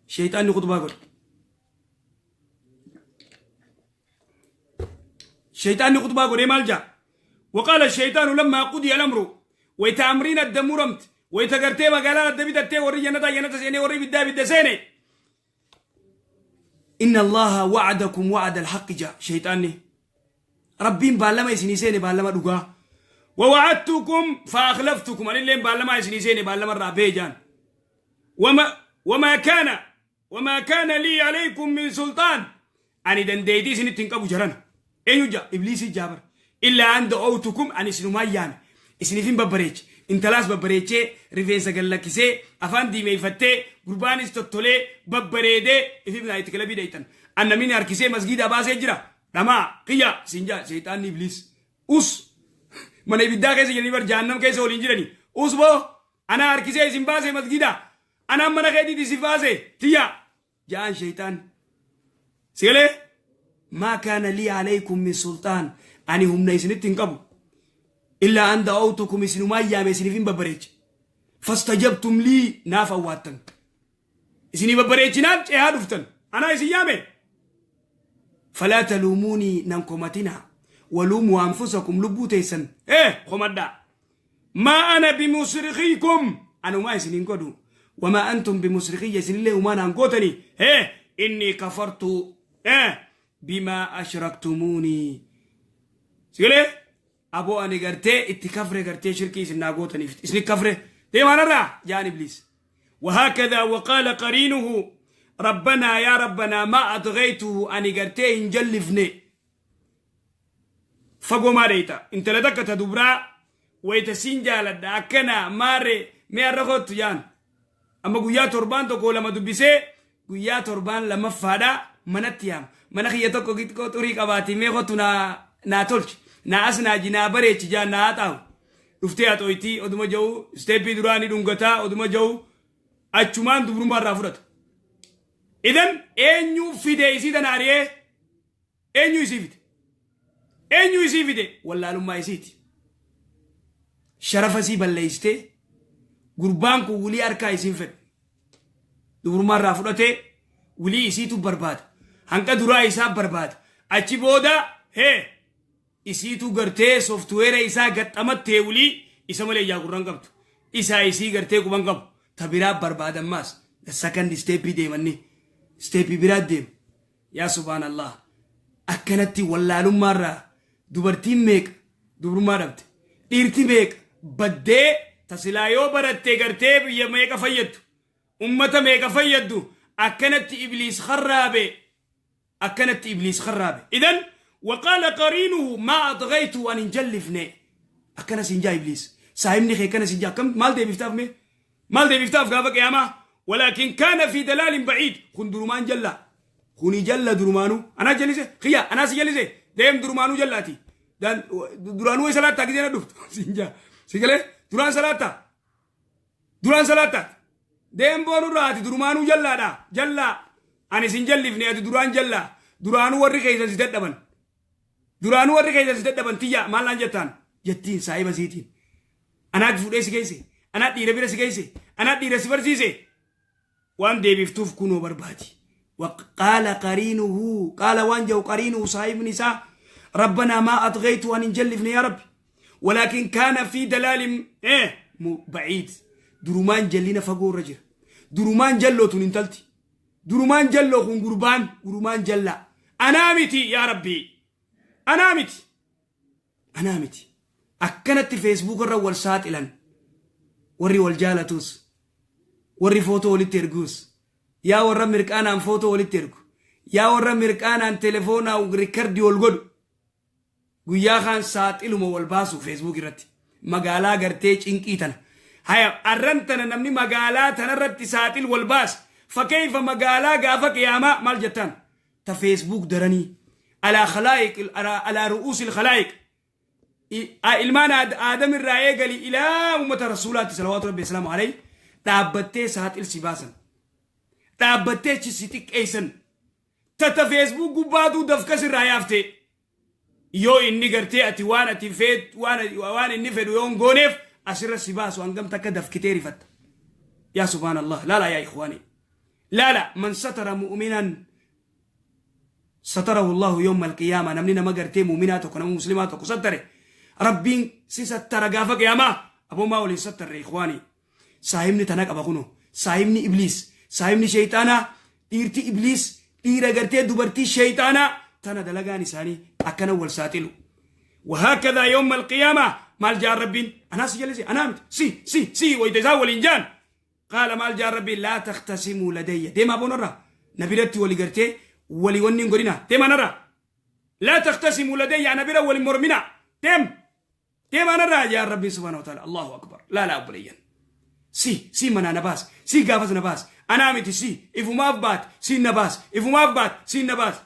شيطان خطبة قول شيطان خطبة قول مال جا وقال الشيطان لما قضي الأمر ويتأمرين الدمرمت ويتقرتي مقالا الدبي وري جنة جنة سيني وري بدا بدا سيني إن الله وعدكم وعد الحق جاء شيطاني ربين بالما يسني سيني بالما دغا ووعدتكم فأخلفتكم أنا اللي بالما يسني سيني بالما رابيجان وما كان لي عليكم من سلطان أني دنديتي سنتين قبو جران أيو جا إبليس جابر إلا أن دعوتكم أني سنما يامي إسني فين ببريج Intalaas babbareechee, rifeensa gad lakkisee, afaan diimeeyfattee, gurbaanis tottolee, babbareedee, ifiif night club dheeyxan. An namni harkisee masgiidaa baasee jira. Dhamaa, kiyya, siin jaa, sheeyxaanni ibliis. Us! Mana ibiddaa keessa jiranii bar jahannam keessa waliin jirani. Us boo! Anaa harkisee isin baasee masgiidaa. Anaan mana keetiiti isin baasee. Tiyya! Ja'aan sheeyxaanni. Si galee? Maa kaana lii alaykum min sulxaan. Ani humna isinitti hin qabu. Illaa an da'awtukum isinumaan yaame isiniif hin babbareeche. Fastajabtum lii naaf awwaattan. Isinii babbareechinaan cehaa dhuftan. Anaa isin yaame. Falaa taluumuunii nan komatinaa. Waluumuu anfusakum lubbuu teessan. Ee komadhaa. Maa ana bimusrikiikum ani umaa isin hin godhu. Wamaa antum bimusrikiyya isinillee umaa naan gootanii. Hee innii kafartu bimaa ashraktumuunii. Sigalee aboo ani gartee itti kafre gartee shirkii isin naa gootaniif isin kafre deemaa narraa jaan ibliis. وهكذا وقال قرينه ربنا يا ربنا ما أطغيته أني قرتي إن جلفني Fagoo maa dheeyta? Intala takka ta dubraa wayta siin jaaladha akkana maarre mee har'a kottu jaan. Amma guyyaa torbaan tokko lama dubbisee guyyaa torbaan lammaffaadha manatti yaama. Mana kiyya tokko xiqqoo xurii qabaati mee kottu naa naa tolchi. Naa as naaji naa bareechi jaan naa haxaawu. Dhuftee haxooyti oduma ja'u isteeppii duraa ni dhungataa oduma ja'u achumaan dubrummaa irraa fudhata. Idan eenyu fide isii tana ari'ee? Eenyu isii fide? Eenyu isii fide? Wallaalummaa isiiti. Sharafa isii balleessitee gurbaan kun wulii harkaa isiin fedhu. Dubrummaa irraa fudhatee wulii isiitu barbaada. Hanqa duraa isaa barbaada. Achi booda hee isiitu gartee sooftuweera isaa gaxxamattee wulii isa malee ijaa gurran qabdu. Isaa isii gartee quban qabu. Ta biraa barbaadammaas. The second step deemanni. Step biraa deema. Yaa subhaan Allah akkanatti wallaalummaa irraa dubartiin meeqa dubrummaa dhabde dhiirti meeqa baddee ta silaa yoo baratte gartee biyya meeqa fayyaddu ummata meeqa fayyaddu akkanatti ibliis kharraabe akkanatti ibliis kharraabe idan waqaala qariinuhu maa axgaytu an hin jallifne akkana siin jaa ibliis saahibni kee akkana siin jaa akkam maal deebiftaaf mee Maal deebiftaaf gaafa qiyaamaa? Walaakin kaana fi dalaalin ba'iid. Kun durumaan jallaa. Kuni jalla durumaanuu. Anaa jallise? Kiyya anaa si jallise? Deem durumaanuu jallaati. Duraanuu way salaattaa gisee na dhuftu. Siin jaa. Si galee? Duraan salaattaa. Duraan salaattaa. Deem boonurraa ati durumaanuu jallaadha. Jallaa. Ani sin jallifne ati duraan jallaa. Duraanuu warri keessan si dadhaban. Duraanuu warri keessan si dadhaban tiyya maal naan jettaan? Jettiin saahiba siitiin. Anaatti fuudhee si geesse. Anaa dhiira bira si geesse. Anaa dhiira si barsiise. Waan deebiftuuf kunoo barbaadi. Qaala qariinuhu qaala waan jedhu qariinuhu saahibni isaa rabbanaa maa atgaytu waan hin jallifne yaa rabbi. Walaakin kaana fi dalaalin ba'iid. Durumaan jallina fagoo irra jira. Durumaan jalloo tun intalti. Durumaan jalloo kun gurbaan durumaan jallaa. Anaa miti yaa rabbi. Anaa miti. Anaa miti. Akkanatti Facebook irra wal saaxilan. Warri wal jaalatus. Warri footoo walitti ergus. Yaa warra mirqaanaan footoo walitti ergu. Yaa warra mirqaanaan telefoonaan rikkardii wal godhu. Guyyaa kaan saaxiluma wal baasu Facebook irratti. Magaalaa gartee cinqii tana. Haya arran tana namni magaalaa tanarratti saaxil wal baasa. Fakkeeyfa magaalaa gaafa qiyaamaa maal jettaan? Ta Facebook daranii alaa khalaa'iq alaa ru'uusil khalaa'iq ilmaan aadam irraa eegali ilaa ummata rasuulaatti salawaatu rabbi islaamu alayhi dhaabbattee saaxil si baasan dhaabbattee achi si xiqqeessan tata Facebook gubbaatuu dafkas irraa yaaftee yoo inni gartee ati waan ati feet waan inni fedhu yoo hin gooneef asirra si baasu hangam takka dafkitee rifatta yaa subhaanallah laala yaa ikhwaanii laala man satara mu'minan satarahu allahu yawma alqiyaama namni nama gartee mu'minaa tokko nama muslimaa tokko sattare rabbiin si sattara gaafa qiyaamaa aboo maa waliin sattarre ikhwaanii Saahibni tana qaba kunoo. Saahibni ibliis. Saahibni sheeyxaanaa. Dhiirti ibliis. Dhiira gartee dubartii sheeyxaanaa. Tana dalagaan isaanii akkana wal saaxilu. وهكذا يوم القيامة مال جاء ربين أنا سجلسي أنا مت سي سي سي ويتزا ولنجان قال مال جاء ربي لا تختصموا لدي ديما بونرا نبيرتي ولي قرتي ولي ونين قرنا ديما نرى لا تختصموا لدي أنا بيرا ولي مرمنا ديم Deemaa narraa jaan Rabbiin subhaanahu wa ta'ala. Allahu akbar. Laalaa obboleeyyan. Si si manaa na baase, si gaafas na baase, anaa miti si ifumaaf baate, siin na baase, ifumaaf baate, siin na baase.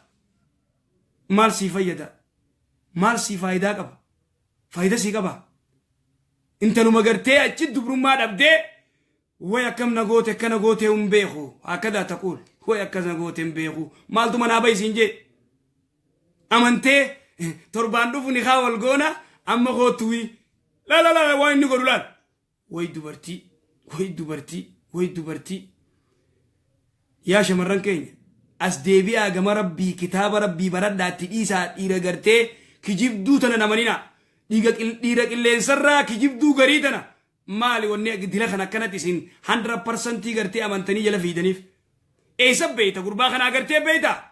Maal sii fayyada? Maal sii faayidaa qaba? Faayida sii qaba? Intaluma gartee achi dubrummaa dhabdee, way akkam na goote, akkana gootee hin beeku, akkadaa taquul, way akkas na goote hin beeku, maaltu manaa bahi siin jee? Amantee torbaan dhufu ni kaa wal goona, amma koottu wii. La la la, waan inni godhu laal. Way dubartii, way dubartii, way dubartii. Yaa shamarran keenya, as deebi'aa gama Rabbii, kitaaba Rabbii baradhaatti dhiisaa. Dhiira gartee kijibduu tana namanina. Dhiira qilleensarraa kijibduu garii tana maali wanni dila kana akkanatti isin 100% gartee amantanii jala fiidaniif? Eessa beeyta gurbaa kana? Agartee beeyta?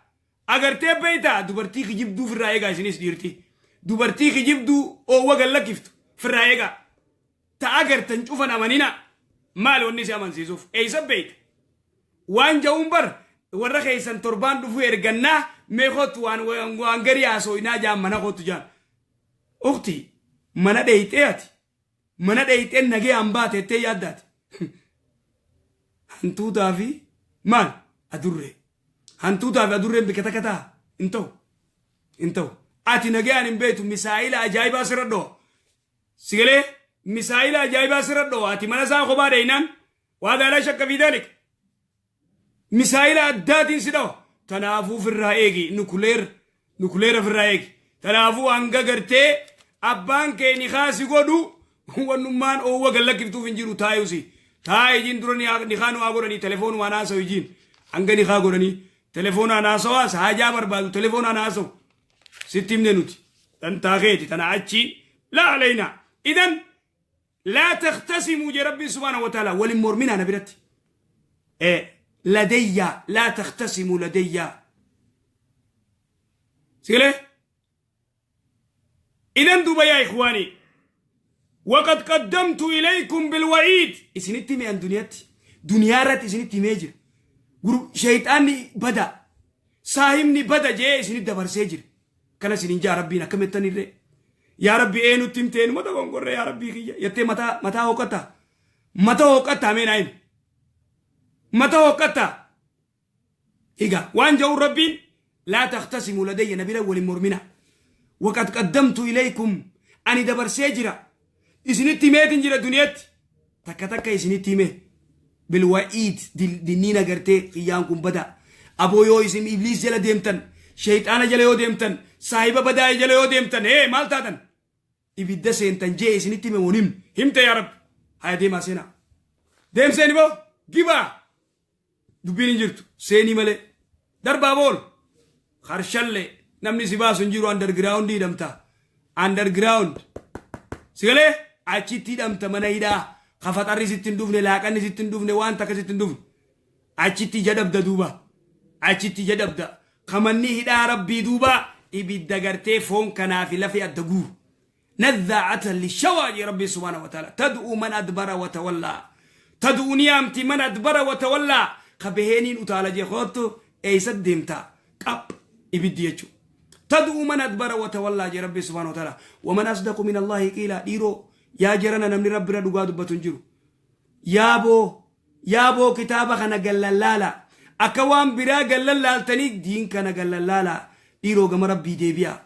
Agartee beeyta? Dubartii kijibduu firraa eegaa. Isinis dhiirti dubartii kijibduu oowwa gallakkiftu firraa eegaa. Ta agartan cufan amanina. Maali wanni si amansiisuuf? Eessa beeyta? Waan ja'uun bar warra keessan torbaan dhufuu ergannaa, mee kootu, waan garii haasooynaa jaan, mana kootu jaan. Ukti, mana dheeyxee, ati mana dheeyxee nagee hambaa teettee yaaddaati. Hantuutaa fi maal adurree, hantuutaa fi adurreen bika takka ta'a? Hin ta'u, hin ta'u. Ati nagayaan hin beektu. Misaa'ila ajaa'ibaa sirra dho'a sigalee, misaa'ila ajaa'ibaa sirra dho'a. Ati mana isaa kophaa dheeynaan waa laa shakka fi daalik misaa'ila addaatiin si dhawa. Tanaafuu firraa eegi, nukuleer nukuleera firraa eegi. Tanaafuu hanga gartee abbaan kee ni kaasi godhu wannummaan oowwa gallakkiftuuf hin jiru. Taayusi taa ijiin dura ni kaanu haa godhanii, telefoonumaan haasawu ijiin. Hanga ni kaa godhanii telefoonaan haasawaas, haajaa barbaadu telefoonaan haasawu. Sitti himne nuti dantaa keeti tana achi laa aleynaa. Idan laa takhtasimuu jee Rabbiin subhaanahu wa ta'ala, walin morminaa na biratti. Ladayya laa takhtasimuu ladayya sigalee. Idan duuba yaa ikhwaanii, waqad qaddamtu ilaykum bilwa'iid, isinitti hime an duniyatti, duniyaa irratti isinitti himee jira. Shayxaanni bada, saahibni bada jee isinit dabarsee jira. Kana isinin jaa Rabbiin akkamittan irree? Yaa Rabbi, eenutti himte? Eenuma dogongorree yaa Rabbii kiyya jettee mataa mataa hooqatta, mata hooqatta. Mee naa himi, mata hooqatta. Egaa waan ja'uun Rabbiin laa takhtasimuu ladayya, na bira walin mormina. Waqad qaddamtu ilaykum, ani dabarsee jira, isinitti himeetin jira. Duniyatti takka takka isinitti hime bilwa'iid, dinniin agartee kiyyaan kun bada aboo. Yoo isin ibliis jala deemtan, shayxaana jala yoo deemtan, saahiba badaa jala yoo deemtan, hee maal taatan? Ibidda seentan jee isinitti hime. Moo himne? Himte yaa Rabbi. Haya, deemaa seenaa, deemseeni boo gibaa. Dubbiin hin jirtu, seenii malee darbaa bool harshallee namni si baasu hin jiru. Underground hidhamta, underground sigalee achitti hidhamta. Mana hidhaa kafaxarri sitti hin dhufne, laaqanni sitti hin dhufne, waan takka sitti hin dhufne. Achitti ija dhabda duuba, achitti ija dhabda. Kamanni hidhaa Rabbii duuba ibidda gartee foon kanaa fi lafee adda guuru. Nadhaacatan lishawaa jee Rabbii subhaanahu wa ta'ala. Tad'u man adbara wa tawallaa, tad'u ni yaamti, man adbara wa tawallaa, ka baheeniin utaala jee, koottu, eeysa deemtaa? Qap, ibiddi jechuu. Tad'u man adbara wa tawallaa jee Rabbii subhaanahu wa ta'ala. Waman asdaqu min Allaahi qiila. Dhiiroo, yaa jarana, namni Rabbira dhugaa dubbatu hin jiru. Yaaboo, yaaboo, kitaaba kana gallallaala. Akka waan biraa gallallaaltanii diin kana gallallaala. Dhiiroo, gama Rabbii deebi'a.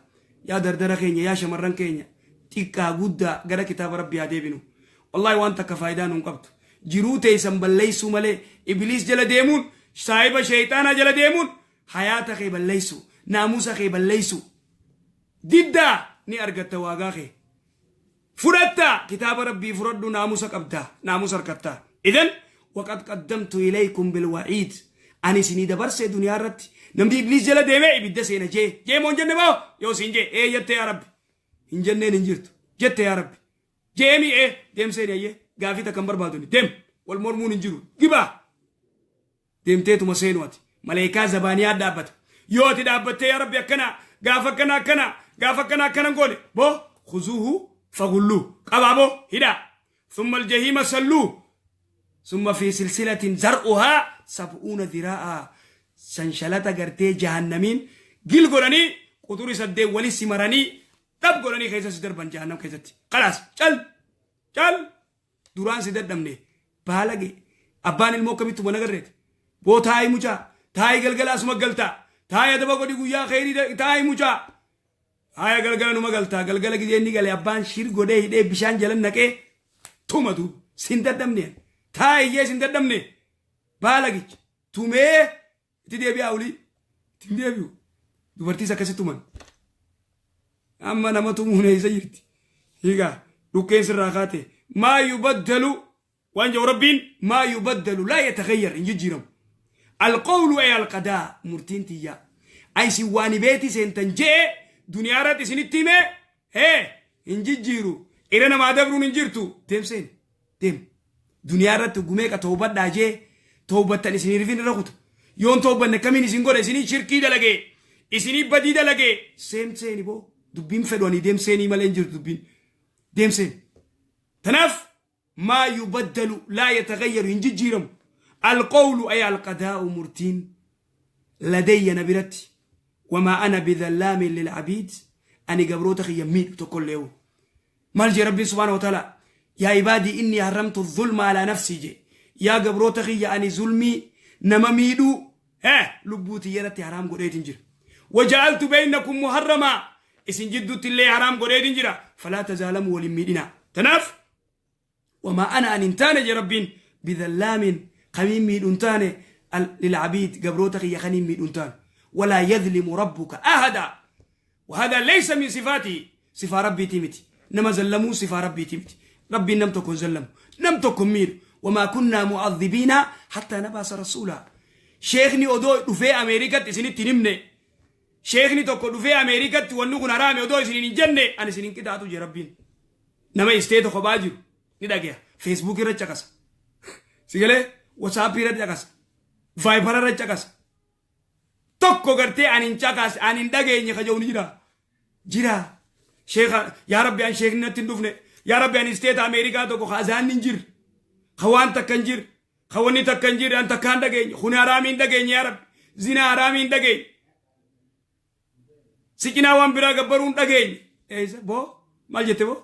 Yaa dardara keenya, yaa shamarran keenya, xiqqaa guddaa gara kitaaba Rabbii haa deebinu. Wallaahi waan takka faayidaa nuun qabdu. Jiruu teessan balleessuu malee ibliis jala deemuun, saahiba sheeyxaanaa jala deemuun hayaata kee balleessu, naamusa kee balleessu. Diddaa ni argatta, waagaa kee fudhatta. Kitaaba Rabbii fudhadhu, naamusa qabda, naamusa harkatta. Idan waqad qaddamtu ilaykum bilwaciid, ani isinii dabarse duniyaa irratti, namni ibliis jala deemee ibidda seena jee jee. Moo hin jenne moo? Yoo siin jee, ee jette yaa Rabbi, hin jenneen hin jirtu jette yaa Rabbi jeemi. Ee, deemseen ayyee gaafii takka hin barbaaduni. Deem, wal mormuun hin jiru. Gibaa deemteetuma seenu. Ati maleekaa zabaaniyaa dhaabbata. Yoo ati dhaabbattee yaa Rabbi akkana gaafa akkana akkana gaafa akkana akkana goone boo, khuzuuhu fagulluu, qabaa boo hidhaa, thumma aljahiima salluu, summa fi silsilatin zar'uhaa sab'uuna dhiraa'a, sanshalata gartee jahannamiin gil godhanii quxuri 8 wali simaranii. Dhab godhanii keessa si darban jahannam keessatti. Kalaas cal cal duraan si dadhabne baalage abbaan ilmoo akkamitti mana garreeti. Boo taa'i mucaa taa'i galgala asuma galtaa taa'i adaba godhi guyyaa kheyrii taa'i mucaa. Haaya galgala numa galtaa galgala gizee inni gale abbaan shir godhee hidhee bishaan jala naqee tuma duuba sin dadhabne taa'i jee sin dadhabne baalagicha tumee itti deebi'aa olii itti hin deebi'u dubartiis akkasi tuman amma nama tumuun eessa jirti hiigaa dhukkeen sirraa kaate maa yubaddalu waan jedhu rabbiin maa yubaddalu laa yataghayyar hin jijjiiramu alqawlu ay alqadaa murtiin tiyyaa ay isin waan beeti seentan je'e duniyaa irratti isinitti hime hee hin jijjiiru irra namaa dabruun hin jirtu deem seeni deem duniyaa irratti gumeeqa toobadhaa jee toobattan isin hirfin irra kuta yoon toobanne kamiin isin godha isinii shirkii dalagee isinii badii dalagee seem seeni boo dubbiin fedhu ani deem seenii malee hin jirtu dubbiin deem seeni tanaaf maa yubaddalu laa yatagayyaru hin jijjiiramu alqawlu ay alqadaa'u murtiin ladayya na biratti wamaa ana bidhallaamin lilcabiid ani gabroota kiyya miidhu tokkolleewu maal jee rabbiin subhaana wa ta'ala yaa ibaadii inni haramtu dhulma alaa nafsii jee yaa gabroota kiyya ani zulmii nama miidhuu lubbuu tiyya irratti haraam godheetin jira waja'altu baynakum muharramaa isin jidduutti illee haraam godheetin jira falaa tazaalamu waliin miidhinaa tanaaf wamaa ana ani hin taane jee rabbiin bidhallaamin kamiin miidhu hin taane lilcabiid gabroota kiyya kaniin miidhu hin taane walaa yadlimu rabbuka ahada وهذا ليس من صفاته صفة ربي تيمتي نما زلموا صفة ربي تيمتي ربي نم تكون زلموا نم تكون مير وما كنا معذبين حتى نبعث رسولا شيخني odoo dhufee Ameerikatti isinitti hin himne sheekni tokko dhufee Ameerikatti wanni kun haraame odoo isiniin hin jenne ani isinin qixaaxu jee rabbiin nama istee tokko baa jiru ni dhagaya Facebook irra caqasa sigalee WhatsApp irra caqasa Viber irra caqasa tokko gartee ani hin caqas ani hin dhageenye ka jedhu ni jira jira sheeka yaa rabbi an sheekni natti hin dhufne yaa rabbi ani isteeta Ameerikaa tokko ka azaanni hin jirre ka waan takka hin jirre ka wanni takka hin jirre an takka hin dhageenye kuni haraamii hin dhageenye yaa rabbi zinaa haraamii hin dhageenye si cinaa waan biraa gabbaruu hin dhageenye eessa boo maal jette boo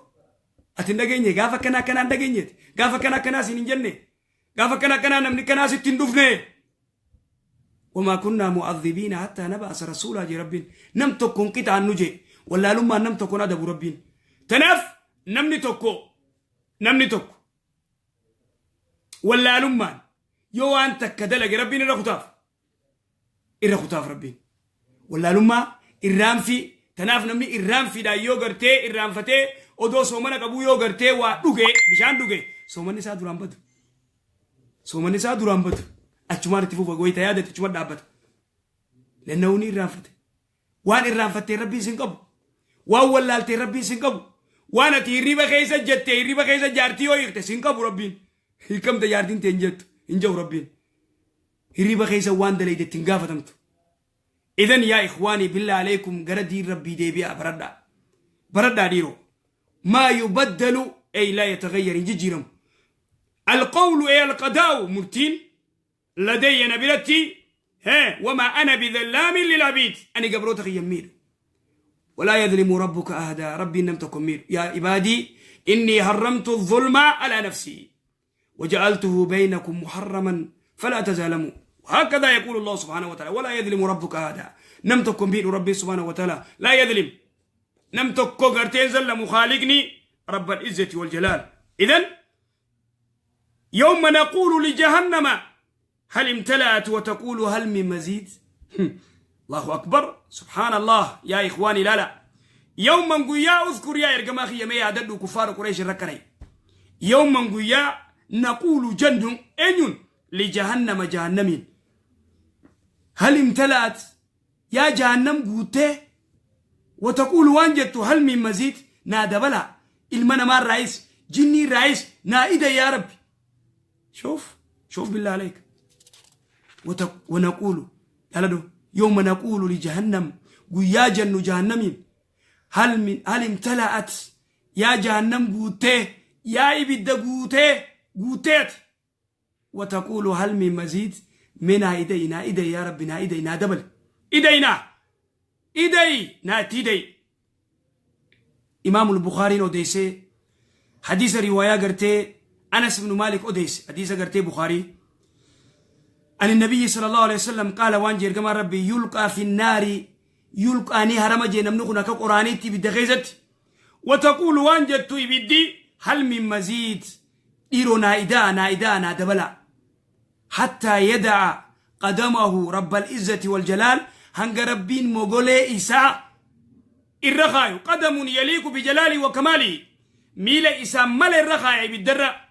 ati hin dhageenye gaafa akkana akkanaa hin dhageenyeeti gaafa akkana akkanaa siin hin jenne gaafa akkana akkanaa namni akkanaa sitti hin dhufne wamaa kunnaa mu'adhibiina hattaa naba'asa rasuulaa jee rabbiin nam tokko hin qixaannu jee wallaalummaan nam tokko hin adabu rabbiin tanaaf namni tokko wallaalummaan yoo waan takka dalage rabbiin irra kutaaf irra kutaaf rabbiin wallaalummaa irraanfii tanaaf namni irraanfiidhaan yoo gartee irraanfatee odoo soomana qabuu yoo gartee waa dhuge bishaan dhuge soomanni isaa duraan badu soomanni isaa duraan badu achumaan itti fufa goyta yaadate achuma dhaabbata lenna'uu ni irraanfate waan irraanfattee rabbiin sin qabu waan wallaaltee rabbiin sin qabu waan ati hirriba keessa jettee hirriba keessa jaartii yoo hiikte sin qabu rabbiin hiikamte jaartiin tee hin jettu hin jedhu rabbiin hirriba keessa waan dalayte ittiin gaafatamtu idan yaa ikhwaanii billaa aleekum gara diin rabbii deebi'aa baradhaa baradhaa dhiiroo maa yubaddalu ay laa yatagayyar hin jijjiiramu alqawlu ay alqadaa'u murtiin ladayya na biratti hee wamaa ana bidhallaamin lil'abiid ani gabroota kiyya hin miidhu ولا يظلم ربك أحدا ربي نم تكون مير يا عبادي إني حرمت الظلم على نفسي وجعلته بينكم محرما فلا تظالموا وهكذا يقول الله سبحانه وتعالى ولا يظلم ربك أحدا نم تكون بين ربي سبحانه وتعالى لا يظلم نم تكون غرتين زلم خالقني رب العزة والجلال إذن يوم نقول لجهنم هل امتلأت وتقول هل من مزيد الله أكبر سبحان الله يا إخواني لا لا يوم قيا أذكر يا إرجما خي ما يعدد كفار قريش الركري يوم قيا نقول جن أين لجهنم جهنم هل امتلأت يا جهنم قوته وتقول وانجت هل من مزيد نادى بلا المنا ما الرئيس جني الرئيس نائدة يا ربي شوف شوف بالله عليك ونقول لا يوم نقول لجهنم قيا جن جهنم هل امتلأت يا جهنم قوته يا إبد قوته قوتت وتقول هل من مزيد من إيدينا إيدي يا ربنا إيدينا دبل إيدينا إيدي ناتي إيدي Imaamul Bukhaariin odeessee, hadiisa riwaayaa gartee Anas ibnu Maalik odeesse, hadiisa gartee Bukhaarii. عن النبي صلى الله عليه وسلم قال waan jee ergamaan Rabbii يلقى في النار يلقى ni harama jee namni kun akka qoraaniitti ibidda keessatti. وتقول waan jettu ibiddi هل من مزيد dhiiroo naa idaa naa idaa naa dabala حتى يضع قدمه رب العزة والجلال hanga Rabbiin mogolee isaa irra kaayu قدم يليق بجلاله وكماله miila isaa mala irra kaaya ibiddarra.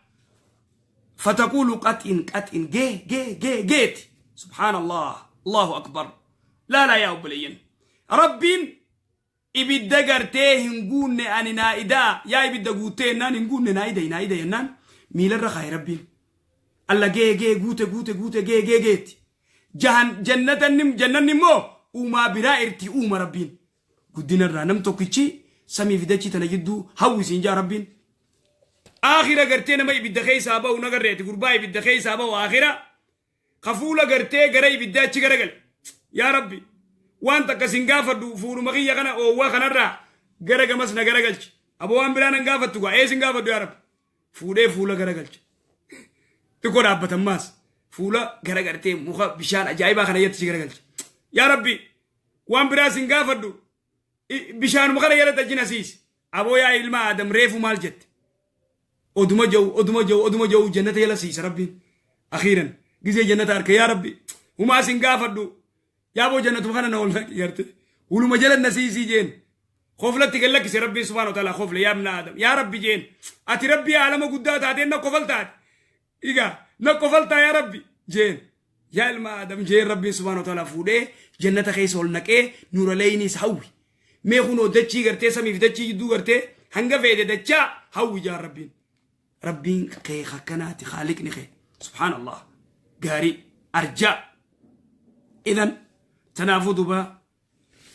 فتقول قط قط gee gee gee geeti. سبحان الله، الله أكبر. لا لا yaa obboleeyyan, Rabbiin ibidda gartee hin guunne ani naa idaa yaa ibidda guuttee jennaan hin guunne naa ida naa ida jennaan miilarra kaaye Rabbiin alla gee gee guute guute guute gee gee geetti. Jahan jannatanni jannanni immoo uumaa biraa irti uuma Rabbiin guddinarraa nam tokkichi samii fi dachii tana jidduu hawwisiin jaa Rabbiin. Aakhira gartee nama ibidda keessaa ba'u nagarreeti gurbaa ibidda keessaa ba'u aakhira ka fuula gartee gara ibiddaa achi garagale yaa Rabbi waan takka sin gaafadhu fuuluma kiyya kana oowwaa kanarraa gara gamas na garagalchi aboo waan biraa nan gaafattu gaa ee sin gaafadhu yaa Rabbi fuudhee fuula garagalche xiqqoo dhaabbatan maas fuula garagartee muka bishaan ajaa'ibaa kana ijatti si garagalche yaa Rabbi waan biraa sin gaafadhu bishaanuma kana jalatti achi nasiisi aboo yaa ilma Aadam reefu maal jette oduma ja'u oduma ja'u oduma ja'u jannata jala siisa Rabbiin akhiiran gizee jannata arka yaa Rabbi humaa sin gaafadhu yaaboo jannatuma kana na ol naqi garte huluma jala na siisii jeen koflatti gad lakkise Rabbiin سبحانه وتعالى kofle yaa ibna Aadam yaa Rabbi jeen ati Rabbii aalama guddaa taateen na kofaltaate igaa na kofaltaa yaa Rabbi jeen yaa ilma Aadam jeen Rabbiin سبحانه وتعالى fuudhee jannata keessa ol naqee nuuraleeyniis hawwi mee kunoo dachii gartee samiif dachii jidduu gartee hanga feete dachaa hawwi jaan Rabbiin. Rabbiin kee akkanaati khaaliqni kee سبحان الله gaarii arjaa. Idan tanaafuu duba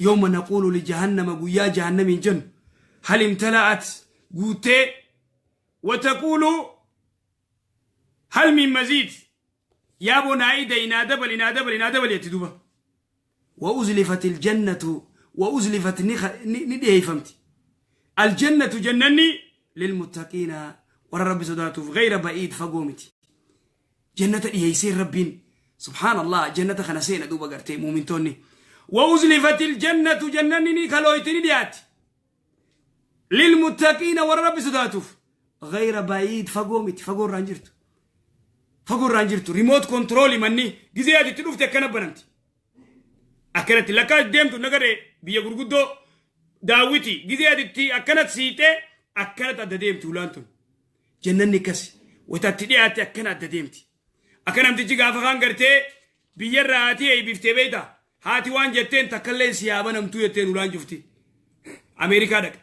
يوم نقول لجهنم guyyaa jahannamiin jennu هل امتلأت guuttee وتقول هل من مزيد yaaboo naa ida'i naa dabali naa dabali naa dabali jetti duba. وأزلفت الجنة وأزلفت ni dhiyeeffamti الجنة jannanni للمتقين warra Rabbi sodaatuuf غير بعيد fagoo miti. Jannata dhiyeesseen Rabbiin سبحان الله jannata kana seena duuba gartee muumintoonni. وأزلفت الجنة jannanni ni kalooyti ni dhiyaatti للمتقين warra Rabbi sodaatuuf غير بعيد fagoo miti fagoo irraan jirtu fagoo irraan jirtu. Remote control manni gizee ati itti dhufte akkana banamti akkanatti lakkaa deemtu nagaree biyya gurguddoo daawwiti gizee ati itti akkanatti siixee akkanatti adda deemti ulaan tun jannanni akkas wayitaatti dhiyaatte akkana adda deemti. Akka namtichi gaafa kaan gartee biyyarraa haati eeybiftee beeyta haati waan jetteen takkallee si haa banamtuu jetteen ulaan cufti. Ameerikaa dhaqa.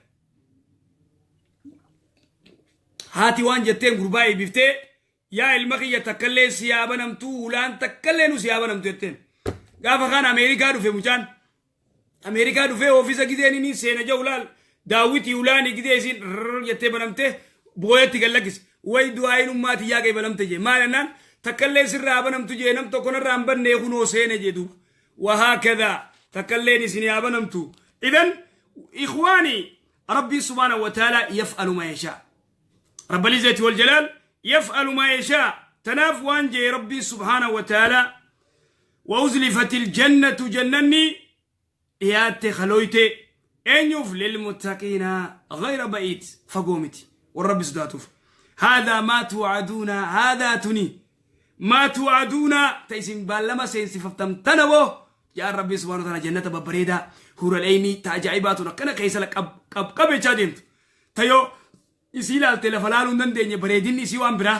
Haati waan jetteen gurbaa eeybiftee yaa ilma kiyya takkallee si haa banamtuu ulaan takkallee nu si haa banamtu jetteen. Gaafa kaan Ameerikaa dhufe mucaan. Ameerikaa dhufee oofisa gizeen inni seena jau laal daawwitii ulaanii gizee isiin rrrr jettee banamtee booyatti gad lakkise. Way du'aayin ummaati yaa qeebalamte jee. Maal jennaan takkallee sirraa banamtu jee nam tokko narraa hin bannee kunoo seene jee duuba. وهكذا takkalleen isin haa banamtu. إذن إخواني ربي سبحانه وتعالى يفعل ما يشاء. رب العزة والجلال يفعل ما يشاء. Tanaaf waan jee ربي سبحانه وتعالى وأزلفت الجنة jannanni dhiyaatte kalooyte eenyuuf للمتقين غير بعيد fagoo miti warra Rabbi sodaatuuf. هذا ما توعدون هذا tuni ما توعدون ta isin baallama seensifamtan boo yaa Rabbi سبحانه وتعالى jannata babbareedaa huura leeynii ta ajaa'ibaa tun akkana keessa qab qab qabechaa deemtu tayoo isii ilaalte lafa laaluu hin dandeenye bareedinni isii waan biraa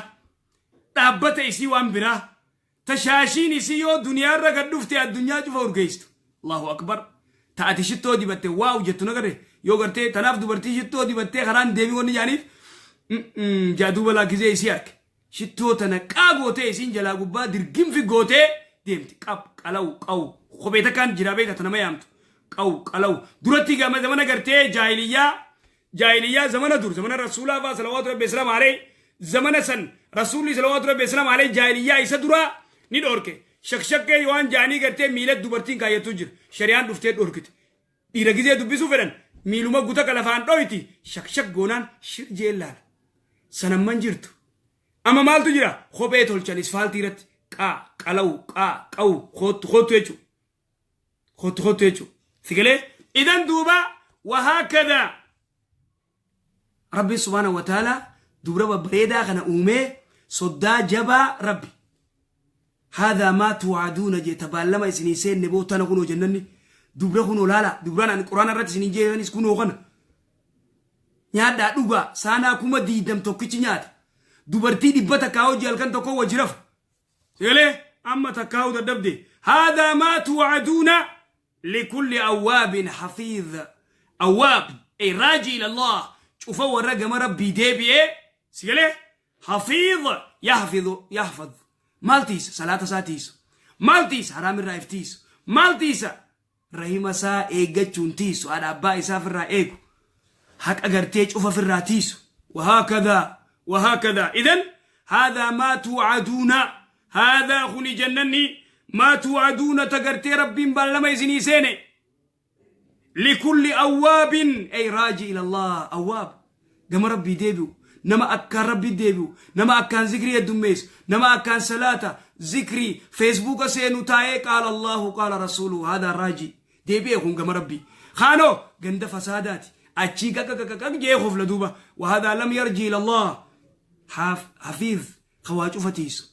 dhaabbata isii waan biraa tashaashiin isii yoo duniyaarra gad dhufte addunyaa cufa urgeessitu. الله أكبر ta ati shittoo dibatte wow jettu nagarre yoo gartee tanaaf dubartii shittoo dibattee karaan deemii wanni jaaniif jaa duuba laakkisee isii arke shittoo tana qaa gootee isiin jalaa gubbaa dirgimfi gootee deemti qab qalaw qaw kophee takkaan jira beekta nama yaamtu qaw qalaw duratti gama zamana gartee jaahiliyyaa jaahiliyyaa zamana dur zamana rasuulaa faa صلوات ربي وسلامه عليه zamana san rasuulli صلوات ربي وسلامه عليه jaahiliyyaa isa duraa ni dhoorke shakshakkee waan jaanii gartee miila dubartiin kaayyattu jira shari'aan dhuftee dhoorkite dhiira gizee dubbisuu fedhan Miiluma guta lafaan dhoyti shak shak goonaan shir jeen laala. Sanamman jirtu. Amma maaltu jira? Kophee tolchan isfaaltii irratti qaa qalawu qaa qawu koottu koottu jechuudha. Koottu koottu jechuudha. Sigalee idan duuba wahaakada Rabbi subhaanahu wa ta'ala dubra babbareedaa kana uumee soddaa jabaa Rabbi. Haadhaa maa tuwaaduuna jee tabaallama isinii seenne boo tana kunoo jennanni dubra kunoo laala dubraan ani quraana irratti isinii jeesanis kunoo kana. Nyaadhaa dhugaa saanaa 20,000 tokkichi nyaata. Dubartii 100 hojii halkan tokko wajji rafa. Sagalee amma takkaa'uu dadhabde. Haadhaa maa tuwaaduuna likulli awwaabin hafiidh. Awwaab ay raaji ila Allah cufa warra gama Rabbii deebi'ee sagalee hafiidh yahfidhu yahfadh maal tiisa salaata isaa tiisu maal tiisa haraam irraa if tiisu maal tiisa rahima isaa eeggachuun tiisu haadha abbaa isaa ofirraa eegu haqa gartee cufa ofirraa tiisu wahaakadha wahaakadha. Idan haadhaa maa tuucaduuna haadhaa kuni jannanni maa tuucaduuna ta gartee Rabbiin baallama isinii seene likulli awwaabin ay raaji ila Allah awwaab gama Rabbii deebi'u nama akkaan Rabbi deebi'u nama akkaan zikrii heddummeessu nama akkaan salaata zikrii Feesbuuka seenu taa'ee qaala Allahu qaala rasuuluhu haadhaa raaji deebi'e kun gama Rabbii kaanoo ganda fasaadaati achii qaqaqaqaq jee kofla duuba wahaadhaa lam yarji ila Allah hafiif kawaa cufa tiisu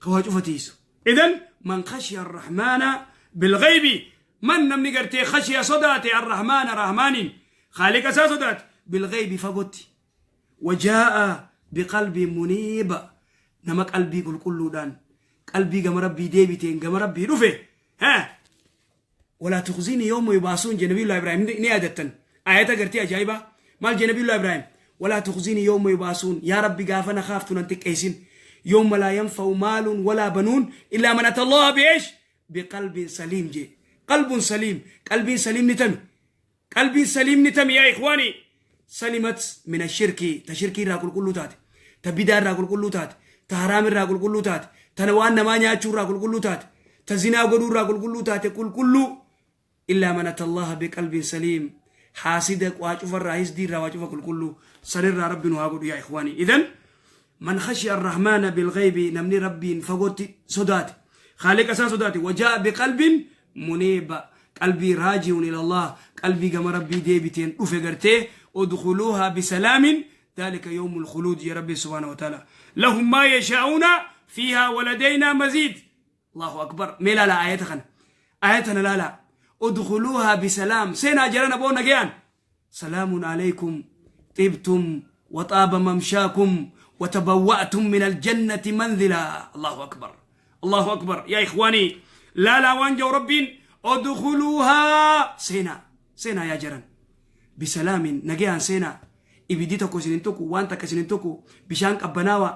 kawaa cufa tiisu. Idan man khashiya arrahmaana bilghaybi man namni gartee khashiya sodaate arrahmaana rahmaaniin khaaliqa isaa sodaate bilghaybi fagotti wajaa'a biqalbii muniiba nama qalbii qulqulluudhaan qalbii gama Rabbii deebiteen gama Rabbii dhufe ha walaa tukhzinii yawma yubaasuun jee Nabiyullah Ibrahim ni yaadattan ayata gartee ajaa'ibaa maal jee Nabiyullah Ibrahim walaa tukhzinii yawma yubaasuun yaa Rabbi gaafa na kaaftu nan xiqqeessin yawma laa yanfa'u maalun walaa banuun illaa man ata Allaha bi'eesh biqalbin saliim jee qalbun saliim qalbiin saliim ni tami qalbiin saliim ni tami yaa ikhwaani salimat min ashirki ta shirkii irraa qulqulluu taate ta bidaa irraa qulqulluu taate ta haraam irraa qulqulluu taate ta waan namaa nyaachuu irraa qulqulluu taate ta zinaa godhuu irraa qulqulluu taate qulqulluu illaa man ata Allaha biqalbin saliim haasida waa cufa irraa hisdii irraa waa cufa qulqulluu sanirraa Rabbi nu haa godhu yaa ikhwaani. Idan man khashiya arrahmaana bilghaybi namni Rabbiin fagootti sodaate khaaliqa isaa sodaate wajaa biqalbin muniiba qalbii raaji'un ila Allah qalbii gama Rabbii deebiteen dhufe gartee udkhuluuhaa bisalaamin ذلك يوم الخلود يا ربي سبحانه وتعالى لهم ما يشاءون فيها ولدينا مزيد. الله أكبر ميلا لا آية خنا آيتنا لا لا ادخلوها بسلام سينا جرنا بونا جيان سلام عليكم طبتم وطاب ممشاكم وتبوأتم من الجنة منزلا. الله أكبر الله أكبر يا إخواني لا لا وانجو ربين ادخلوها سينا سينا يا جران بسلام نجيان سينا ibiddi tokko isin hin tuqu waan takka isin hin tuqu bishaan qabbanaawaa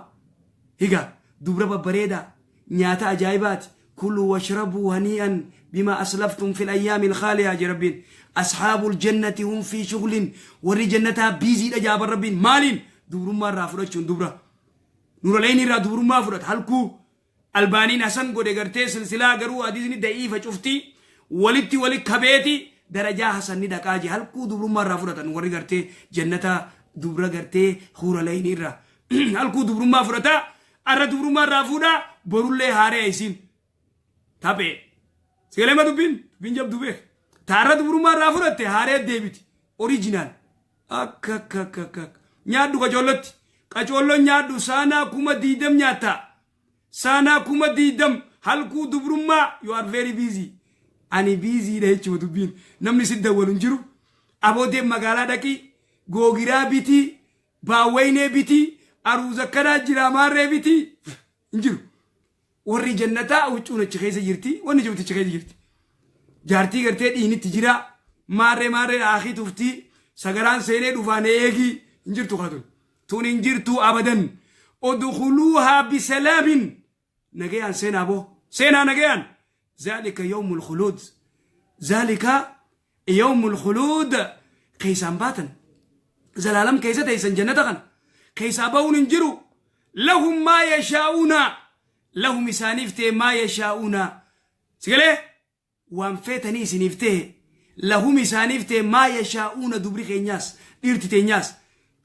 higa dubra babbareedaa nyaata ajaa'ibaati kuluu washrabuu hanii'an bimaa aslaftum fil ayyaamil khaaliyaa jee Rabbiin ashaabul jannati hum fi shuglin warri jannataa biiziidha jaaban Rabbiin maaliin dubrummaa irraa fudhachuun dubra nuraleyn irraa dubrummaa fudhata halkuu Albaaniin hasan godhe gartee silsilaa garuu hadiisni da'iifa cufti walitti wali kabeeti darajaa hasan ni dhaqaa jee halkuu dubrummaa irraa fudhatan warri gartee jannata dubra gartee huuraleyn irraa halkuu dubrummaa fudhata arra dubrummaa irraa fuudha borullee haaree isiin taphee sigalee ma dubbiin dubbiin jabdu beek taarra dubrummaa irraa fudhatte haaree deebiti original akka akka akka akka nyaadhu qacoollotti qacoolloon nyaadhu saanaa 20,000 nyaatta saanaa 20,000 halkuu dubrummaa you are very busy ani busy dha jechuudha dubbiin namni si dawwalu hin jiru aboodeen magaalaa dhaqii googiraa bitii baawwaynee bitii aruuza akkanaa jira maarree bitii hin jiru warri jannataa huccuun achi keessa jirti wanni jirti achi keessa jirti jaartii gartee dhiinitti jira maarree maarree aakii tuftii sagaraan seenee dhufaan eegii hin jirtu kaatun tun hin jirtu abadan udkhuluuhaa bisalaamin nagayaan seenaa boo seenaa nagayaan zaalika yawmul khuluud zaalika yawmul khuluud keessaan baatan zalaalam keessa teessan jannata kana keessaa bahuun hin jiru lahum maa yashaa'uuna lahum isaaniif ta'e maa yashaa'uuna sigalee waan feetanii isiniif ta'e Lahum isaaniif ta'e maa yashaa'uuna dubri keenyaas dhiirti teenyaas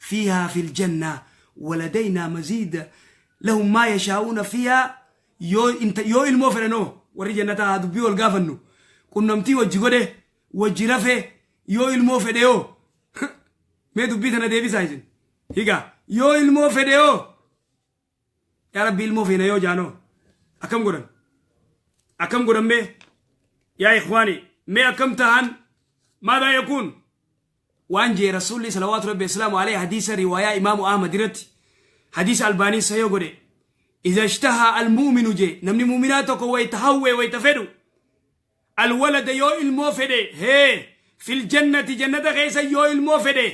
fiihaa fil jannaa waladaynaa maziida lahum maa yashaa'uuna fiihaa yoo inta yoo ilmoo fedhanoo warri jannataa haa dubbii wal gaafannu qunnamtii wajji godhe wajji rafe yoo ilmoo fedhe yoo mee dubbii tana deebisaa isin higa yoo ilmoo fedhe yoo Yaa Rabbi ilmoo feena yoo jaanoo akkam godhan akkam godhan mee yaa ikhwaani mee akkam tahan maadaa yakuun waan jee rasuulli salawaatu rabbi islaamu alayhi hadiisa riwaayaa imaamu ahmad irratti hadiisa albaaniin sahih godhe iza ishtahaa almu'minu jee namni mu'minaa tokko wayta hawwe wayta fedhu alwalada yoo ilmoo fedhe hee fil jannati jannata keessa yoo ilmoo fedhe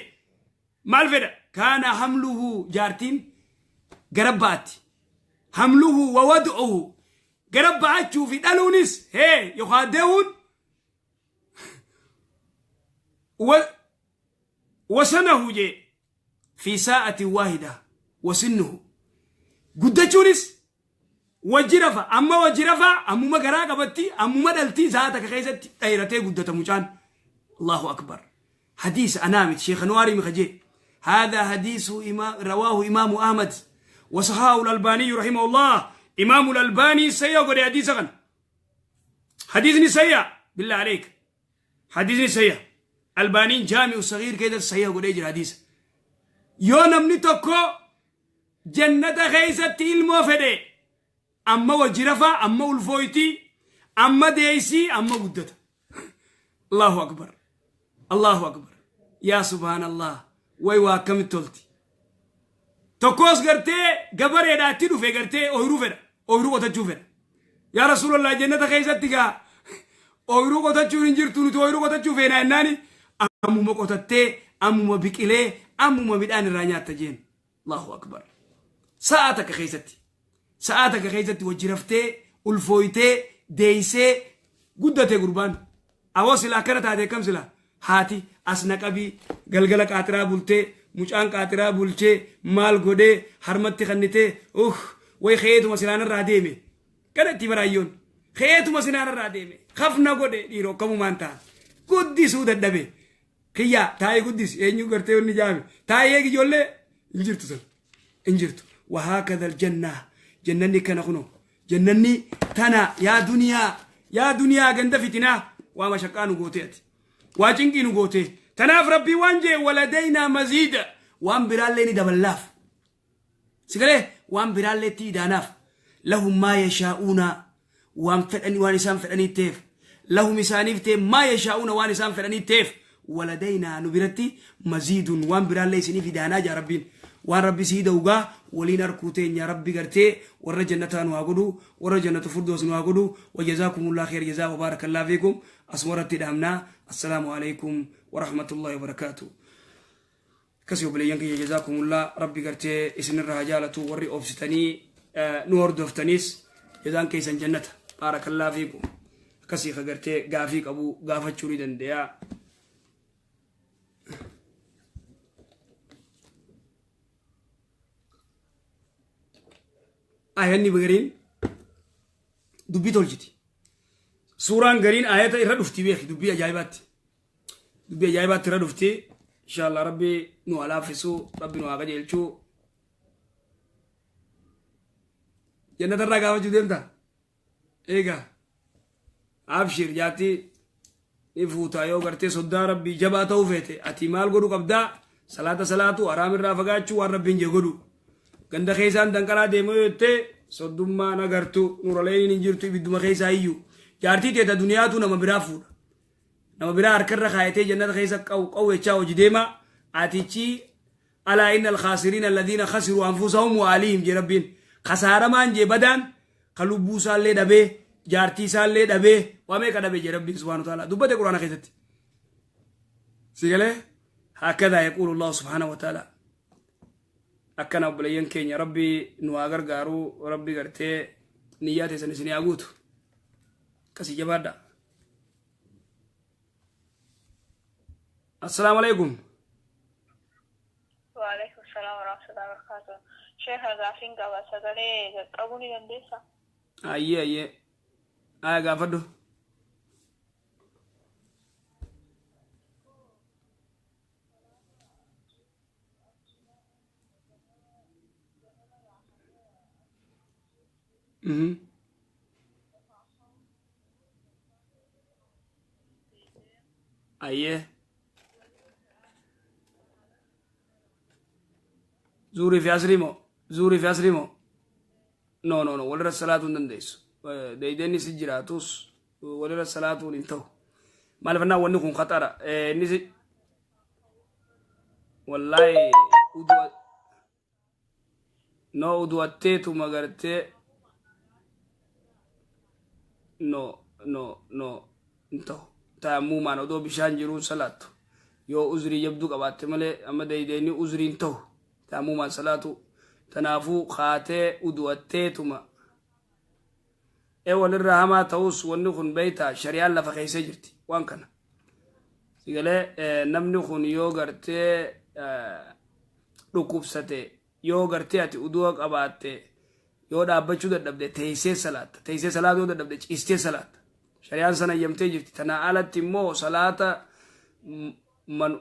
Maal fedha? Kaana hamluhu jaartiin gara ba'atti. Hamluhu wa wad'uhu gara ba'achuu fi dhaluunis hee yookaan deehuun wasanahu jee fi saa'atin waahida wasinnuhu guddachuunis wajji rafa amma wajji rafa ammuma garaa qabatti ammuma dhaltii sa'a takka keessatti dheeratee guddata mucaan Allahu akbar hadiisa anaa miti sheekh Anwaarii mika jee هذا حديث إمام رواه إمام أحمد وصححه الألباني رحمه الله إمام الألباني سيء حديث غن حديثني سيء بالله عليك حديثني سيء البانين جامع صغير كده سيء قد يجري حديث yoo namni tokko Jannata keessatti ilmoo fedhe amma wajji rafaa amma ulfooyti amma deeysii amma guddata. Allahu akbar. Allahu akbar. Yaa subhaanallah. Way waa akkamitti tolti. Tokkos gartee gabareedhaa itti dhufe gartee ooyiruu fedha. Ooyiruu qotachuu fedha. Yaa Rasuulallah jannata keessatti gaa ooyiruu qotachuun hin jirtu nuti ooyiruu qotachuu feena jennaani ammuma qotattee ammuma biqilee ammuma midhaan irraa nyaatta jeen. Allahu akbar. Sa'aa takka keessatti. Sa'aa takka keessatti wajji raftee, ulfooytee, deeysee, guddate gurbaan. Awoo sila akkana taate akkam sila? Haati as na qabii galgala qaaxiraa bultee, mucaan qaaxiraa bulchee, maal godhee, harmatti kannitee, way keetuma silaa narraa deeme. Kana itti baraayyoon. Keetuma silaa narraa deeme. Kafna godhe dhiiroo akkamumaan ta'a. Guddisuu dadhabe. Kiyyaa taa'ee guddisi eenyu gartee wanni jaame taa'ee eegi ijoollee hin jirtu san hin jirtu wahaakadha aljannaa jannanni kana kuno jannanni tana yaa duniyaa yaa duniyaa ganda fitinaa waa mashaqqaa nu gootee ati waa cinqii nu gootee tanaaf rabbii waan jee waladaynaa maziida waan biraallee ni daballaaf Sigalee waan biraallee itti idaanaaf. Lahum maa yashaa'uuna waan fedhanii waan isaan fedhanii ta'eef. Lahum isaaniif ta'e maa yashaa'uuna waan isaan fedhanii ta'eef. Waladaynaa nu biratti maziidun waan biraallee isiniif idaanaa jaa Rabbiin. Waan Rabbi sii da'ugaa waliin arkuu teenya Rabbi gartee warra jannataa nu haa godhu warra jannatu furdoos nu haa godhu wajazaakumullah kheer jazaa wa baarakallah fiikum asuma irratti dhaamnaa assalaamu alaikum warahmatullahi wabarakaatuh. Akkasi obboleeyyan kiyya jazaakumullah rabbi gartee isinirra haa jaalatu warri obsitanii nu hordoftaniis jazaan keessan jannata baarakallaa fiikum akkasii ka gartee gaafii qabu gaafachuu ni dandeeya. Aayanni gariin dubbii tolchiti. Suuraan gariin aayata irra dhufti beeki dubbii ajaa'ibaatti. Dubbii ajaa'ibaatti irra dhufti. Inshallah rabbi nu haa laaffisu, rabbi nu haa qajeelchu. Jannata irraa gaafachuu deemta? Eegaa. Abshir jaatti ni fuutaa yoo gartee soddaa rabbii jabaa ta'uu feete ati maal godhu qabdaa? Salaata salaatu, haraam irraa fagaachuu, waan rabbiin jee godhu. Ganda keessaan danqaraa deema yoo jettee soddummaan agartu nuraleeniin hin jirtu ibidduma keessaa iyyuu. Jaartii teeta duniyaatu nama biraa fuudha. Nama biraa harkarra kaayatee jannata keessa qaw qaw jechaa hojii deema. Atichi alaa inna alkhaasiriina alladhiina khasiruu anfusahum wa ahlihim jee rabbiin. Khasaaramaan jee badaan ka lubbuu isaallee dhabee jaartii isaallee dhabee waa meeqa dhabe jee rabbiin subhaanahu wa ta'ala dubbate quraana keessatti. Si galee hakadhaa yaquulu allahu subhaanahu wa ta'ala. Akkana obboleeyyan keenya rabbi nu haa gargaaru rabbi gartee niyyaa teessan isin haa guutu. Akkasii jabaadha. Assalaamu alaikum. Waalaikum salaam warahmatullahi wabarakatuh. Sheekha gaafiin qaba sagalee qaqqabuu ni dandeessaa? Ayyee ayyee. Aya gaafadhu. Ayyee. Zuurii fi asrii moo? Zuurii fi asrii moo? No, no, no, walirra salaatuu hin dandeessu. Deeydeenni si jiraatus walirra salaatuun hin ta'u. Maaliif annaa wanni kun khaxara. Inni si wallaahi udu'a no udu'atteetuma gartee no no no hin ta'u. Tayammuumaan odoo bishaan jiruun salaattu. Yoo uzrii jabduu qabaatte malee amma deeydeenni uzrii hin ta'u. Tayammuumaan salaatu. Tanaafuu kaatee udu'atteetuma. E walirraa hamaa ta'us wanni kun beeytaa shari'aan lafa keessee jirti waan kana. Sigalee namni kun yoo gartee dhukkubsate yoo gartee ati udu'a qabaatte yoo dhaabbachuu dadhabde teessee salaatta. Teessee salaatuu yoo dadhabde ciistee salaatta. Shari'aan sana eeyyamtee jirti. Tanaa alatti immoo salaata man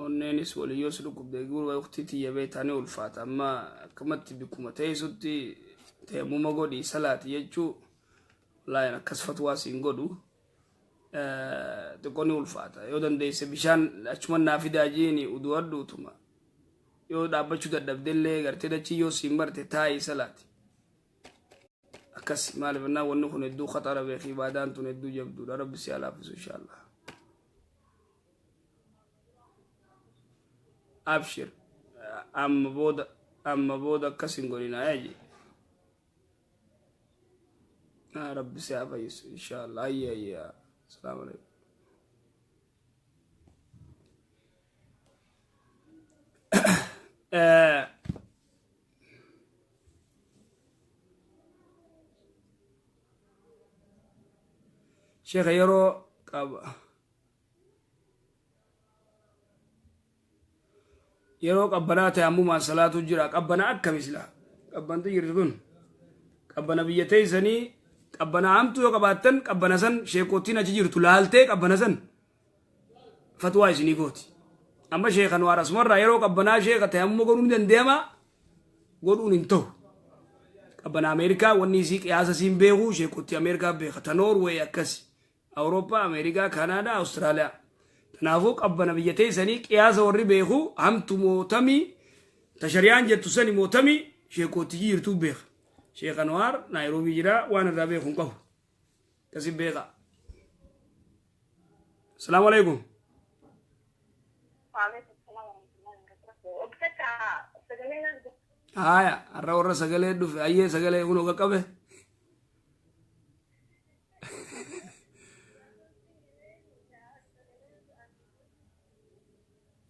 onneenis waliyyoo si dhukkubde gurba waqtii tiyya beektaa ni ulfaata. Amma akkamatti bikkuma teessutti tayammuma godhi salaati jechuu wallaahi akkas fatwaa siin godhu xiqqoo ni ulfaata. Yoo dandeesse bishaan achuma naa fidaa jiini udu'adhuutuma yoo dhaabbachuu dadhabdellee gartee dachii yoo siin marte taa'ii salaati. Akkas maaliif ennaa wanni kun hedduu khaxara beeki ibaadaan tun hedduu jabduudha. Rabbi si haa laaffisu inshaallah. Abshir amma booda amma booda akkas hin godhinaa eeji. Rabbi si haa fayyisu inshaallah. Ayya ayya. Asalaamu alaikum. Sheekha yeroo qaba. Yeroo qabbanaa ta'e ammumaan salaatu jira. Qabbana akkami sila? Qabbanti jirtu tun. Qabbana biyya teessanii qabbana hamtuu yoo qabaattan qabbana san sheekootiin achi jirtu laaltee qabbana san fatwaa isinii gooti. Amma sheekha Anwaar asumarraa yeroo qabbanaa sheekha ta'e amma godhuun ni danda'ama godhuun hin ta'u. Qabbana Ameerikaa wanni isii qiyaasa isiin beeku sheekootii Ameerikaa beeka. Ta Noorweey akkasi. Awurooppaa, Ameerikaa, Kaanaadaa, Awustiraaliyaa. Kanaafuu qabbana biyya teessanii qiyaasa warri beeku hamtu mootamii ta shariyaan jettu sani mootamii sheekootii jirtuu beeka. Sheekh Anwaar Naayiroobii jira waan irraa beeku hin qabu. Akkasi beeka. Asalaamu alaikum. Waalaikum salaam warahmatullahi wabarakatuh. Obsaka sagalee naan Haaya har'a warra sagalee dhufe ayyee sagalee kunoo qaqqabe.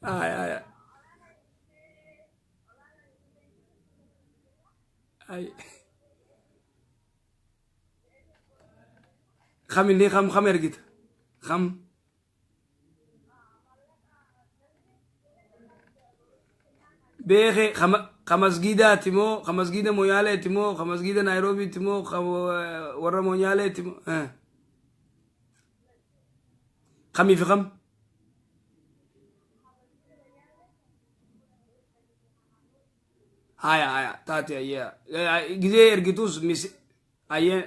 Haaya haaya. Ay. Kam inni kam kam ergita? Kam? Beeke ka masgiidaati moo ka masgiida Moyaaleeti moo ka masgiida Naayiroobiiti moo ka warra Moyaaleeti moo? Kamii fi kam? Haya haya taate ayyaa gizee ergitus mis ayyee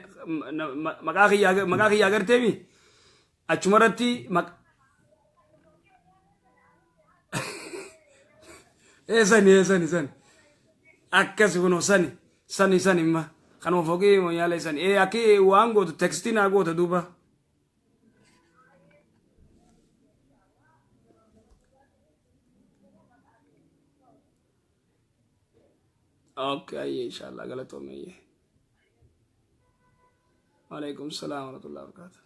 maqaa kiyyaa agarteemi achumarratti ee sani ee sani sani akkas kunoo sani sani sani imma kanuma foqii moyaalee sani ee akki waan gootu tekstii naa goota duuba. Okay, ayyee inshallah galatoome ayyee. Waalaikum salaam warahmatullahi wabarakatuh.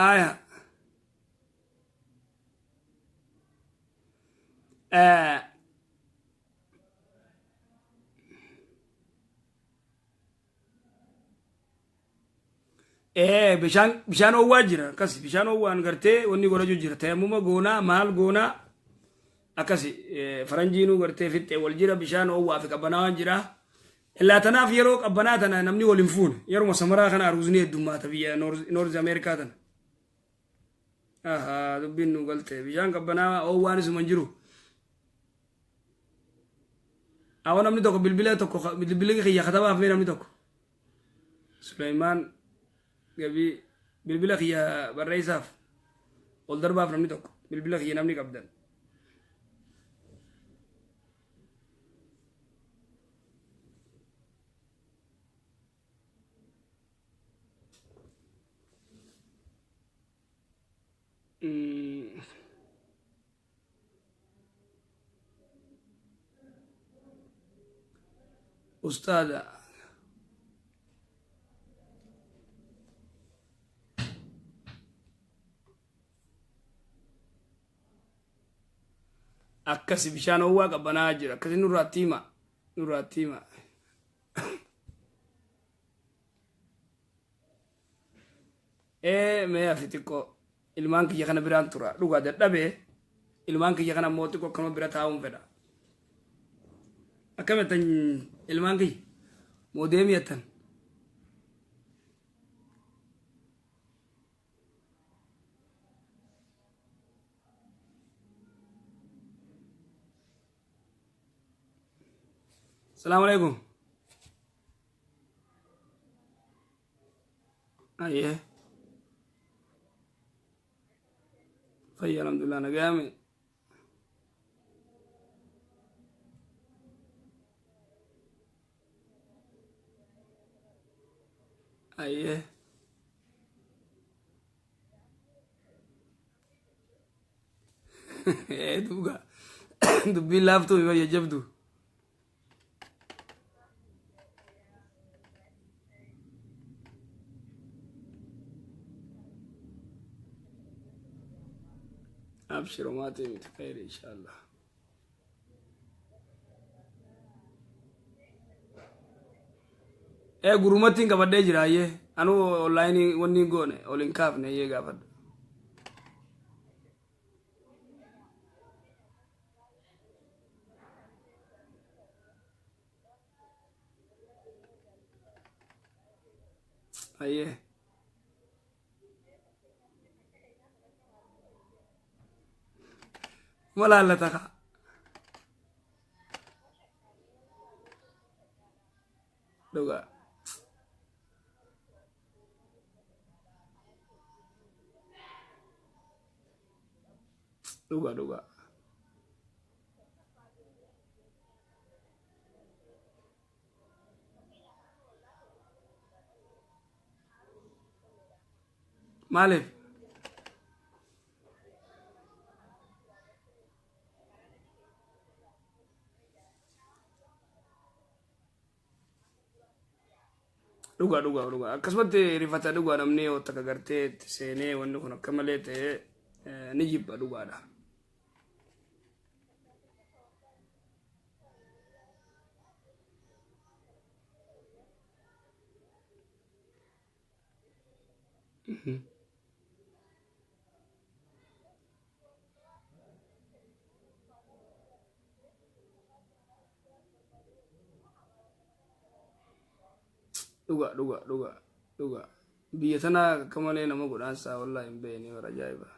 Aya. Ee bishaan oowwaa jira akkas bishaan oowwaan gartee wanni godhachuu jira tayammuma goonaa maal goonaa akkasi faranjiinuu gartee fixxee wal jira bishaan oowwaa fi qabbanaawaan jira. Illaa tanaaf yeroo qabbanaa tana namni wal hin fuune yeruma samaraa kana aruuzni heddummaata biyya Noorz Ameerikaa tana. Ahaa dubbiin nu galte bishaan qabbanaa oowwaan isuma hin jiru. Awwa namni tokko bilbila tokko bilbila kiyya katabaaf mee namni tokko. Suleymaan gabii bilbila kiyya barreessaaf ol darbaaf namni tokko bilbila kiyya namni qabdan. Ustaada akkasi bishaan ho'aa qabbanaa jira akkasi nurraatti hima nurraatti hima. Ee mee hafi xiqqoo ilmaan kiyya kana biraan tura dhugaa dadhabee ilmaan kiyya kana immoo xiqqoo akkanuma bira taa'uun fedha. Akkam jettan ilmaan kiyya moo deemi jettan. Salaamu alaikum. Ayyee. Fayya alhamdulillah nagayaame. Ayyee. Ee duuga dubbiin laaftuu mi bayya jabdu. Abshir homaatii miti khayri inshallah. Ee gurumattiin qabadhee jira ayyee anuu onlaayinii wanni hin goone ol hin kaafne ayyee gaafadha. Ayyee. Ma laallata kaa. Dhugaa. Dhugaa dhugaa. Maaliif? Dhugaa dhugaa dhugaa akkasumatti rifata dhugaa namni yoo takka gartee itti seenee wanni kun akka malee ta'ee ni jibba dhugaadha. Dhugaa dhugaa dhugaa dhugaa biyya tanaa akka malee nama godhaansaa wallaahi hin beekne bara ajaa'iba.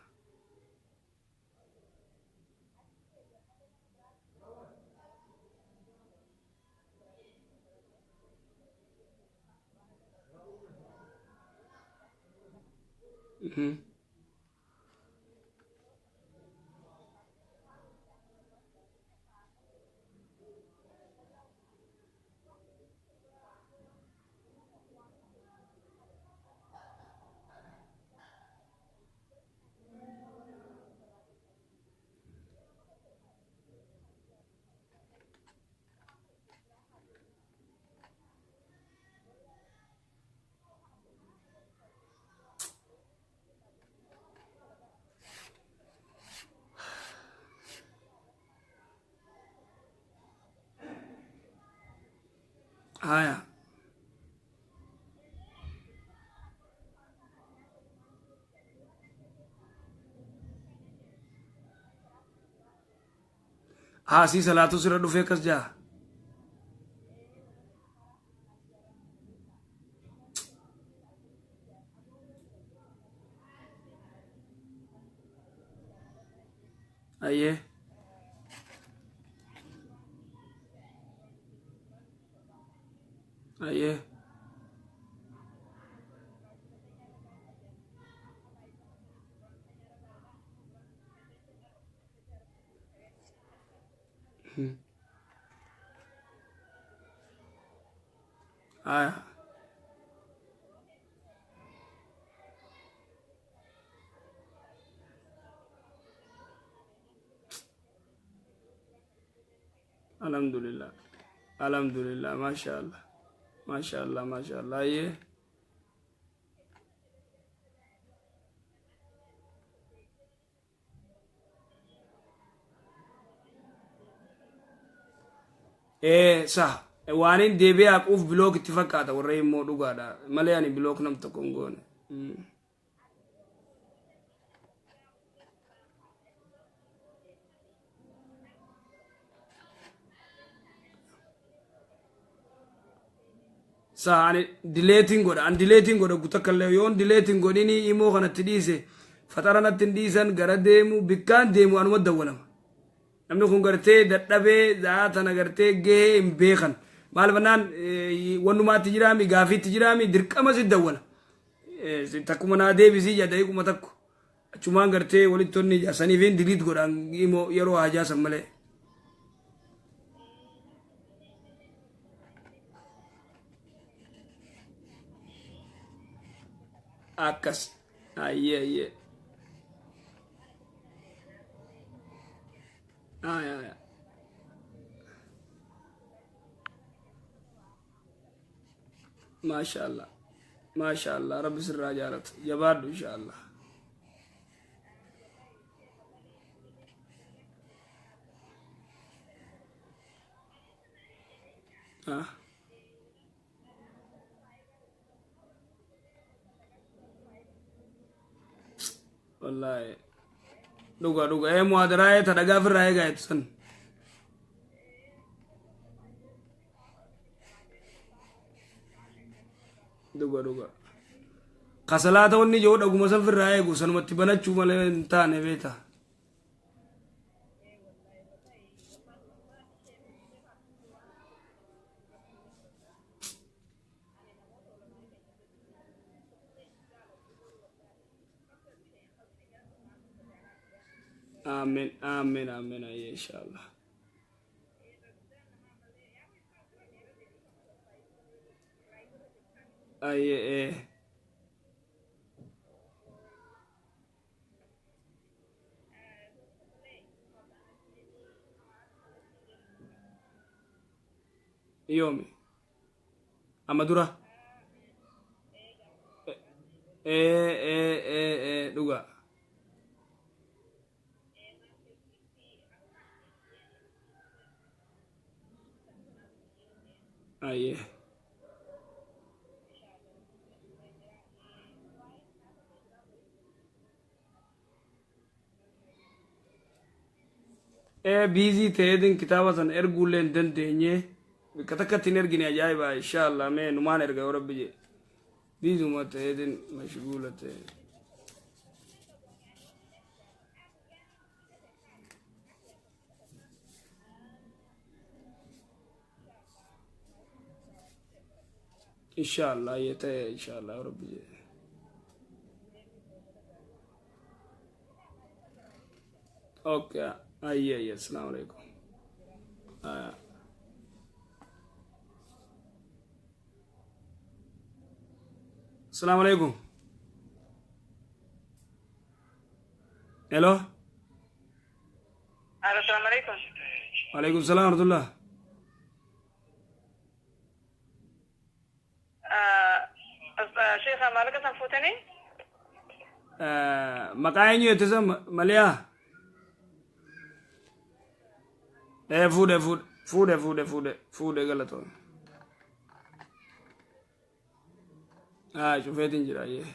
Haya. Haasii salaatu sirra dhufee akkas jaa. Ayyee. Ayyee. Aya. Alhamdulillah. Alhamdulillah. Masha Allah. Masha Allah. Masha Allah. Ayyee. Ee sah waanin deebi'ee haquuf block itti fakkaata warra immoo dhugaadha malee ani block nam tokko hin goone. Sah ani dileetiin godha ani dileetiin godha gutakka illee yoon dileetiin godhini imoo kanatti dhiise faxara natti hin dhiisan gara deemu bikkaan deemu anuma dawwalama. Namni kun gartee dadhabee za'aa tana gartee gahee hin beekan. Maal bannaan wannumaatti jiraami gaafiitti jiraami dirqama si dawwala. Takkuma naa deebisii jedha daqiiquma takko. Achumaan gartee walitti onni saniif diliit godhaan imoo yeroo hajaa san malee. Akkas. Ayyee ayyee. Aya aya. Maasha Allah. Maasha Allah. Rabbi sirraa jaalatu. Jabaadhu insha Allah. Ah. Wallaahi. Dhuga dhuga. Ee muhaadaraa ee ta dhagaa firraa eegaa jettu san. Dhuga dhuga. Ka salaata wanni jiru dhaguma san firraa eegu sanumatti banachuu malee hin taane beekta. Aamen aamen aamen ayyee inshallah. Ayyee ee. Yoomi? Amma dura? Ee ee ee ee dhugaa. Ayyee. Ee biizii ta'eetiin kitaaba sana erguullee hin dandeenye. Bakka takkatti hin ergine ajaa'iba inshallah mee numaan erga yoo rabbi jedhe. Biizuma ta'eetiin mashguula ta'e. Inshallah ayyee ta'e inshallah yoo rabbi jedhe. Okay ayyee ayyee assalamu alaikum. Assalamu alaikum. Hello. Assalamu alaikum. Alaikum salam warahmatullah. Sheekha maallaqa san fuutanii? Maqaa eenyu jette san maliyaa? Ee fuudhe fuudhe fuudhe fuudhe fuudhe fuudhe galatoon. Haa cufeetiin jira ayyee.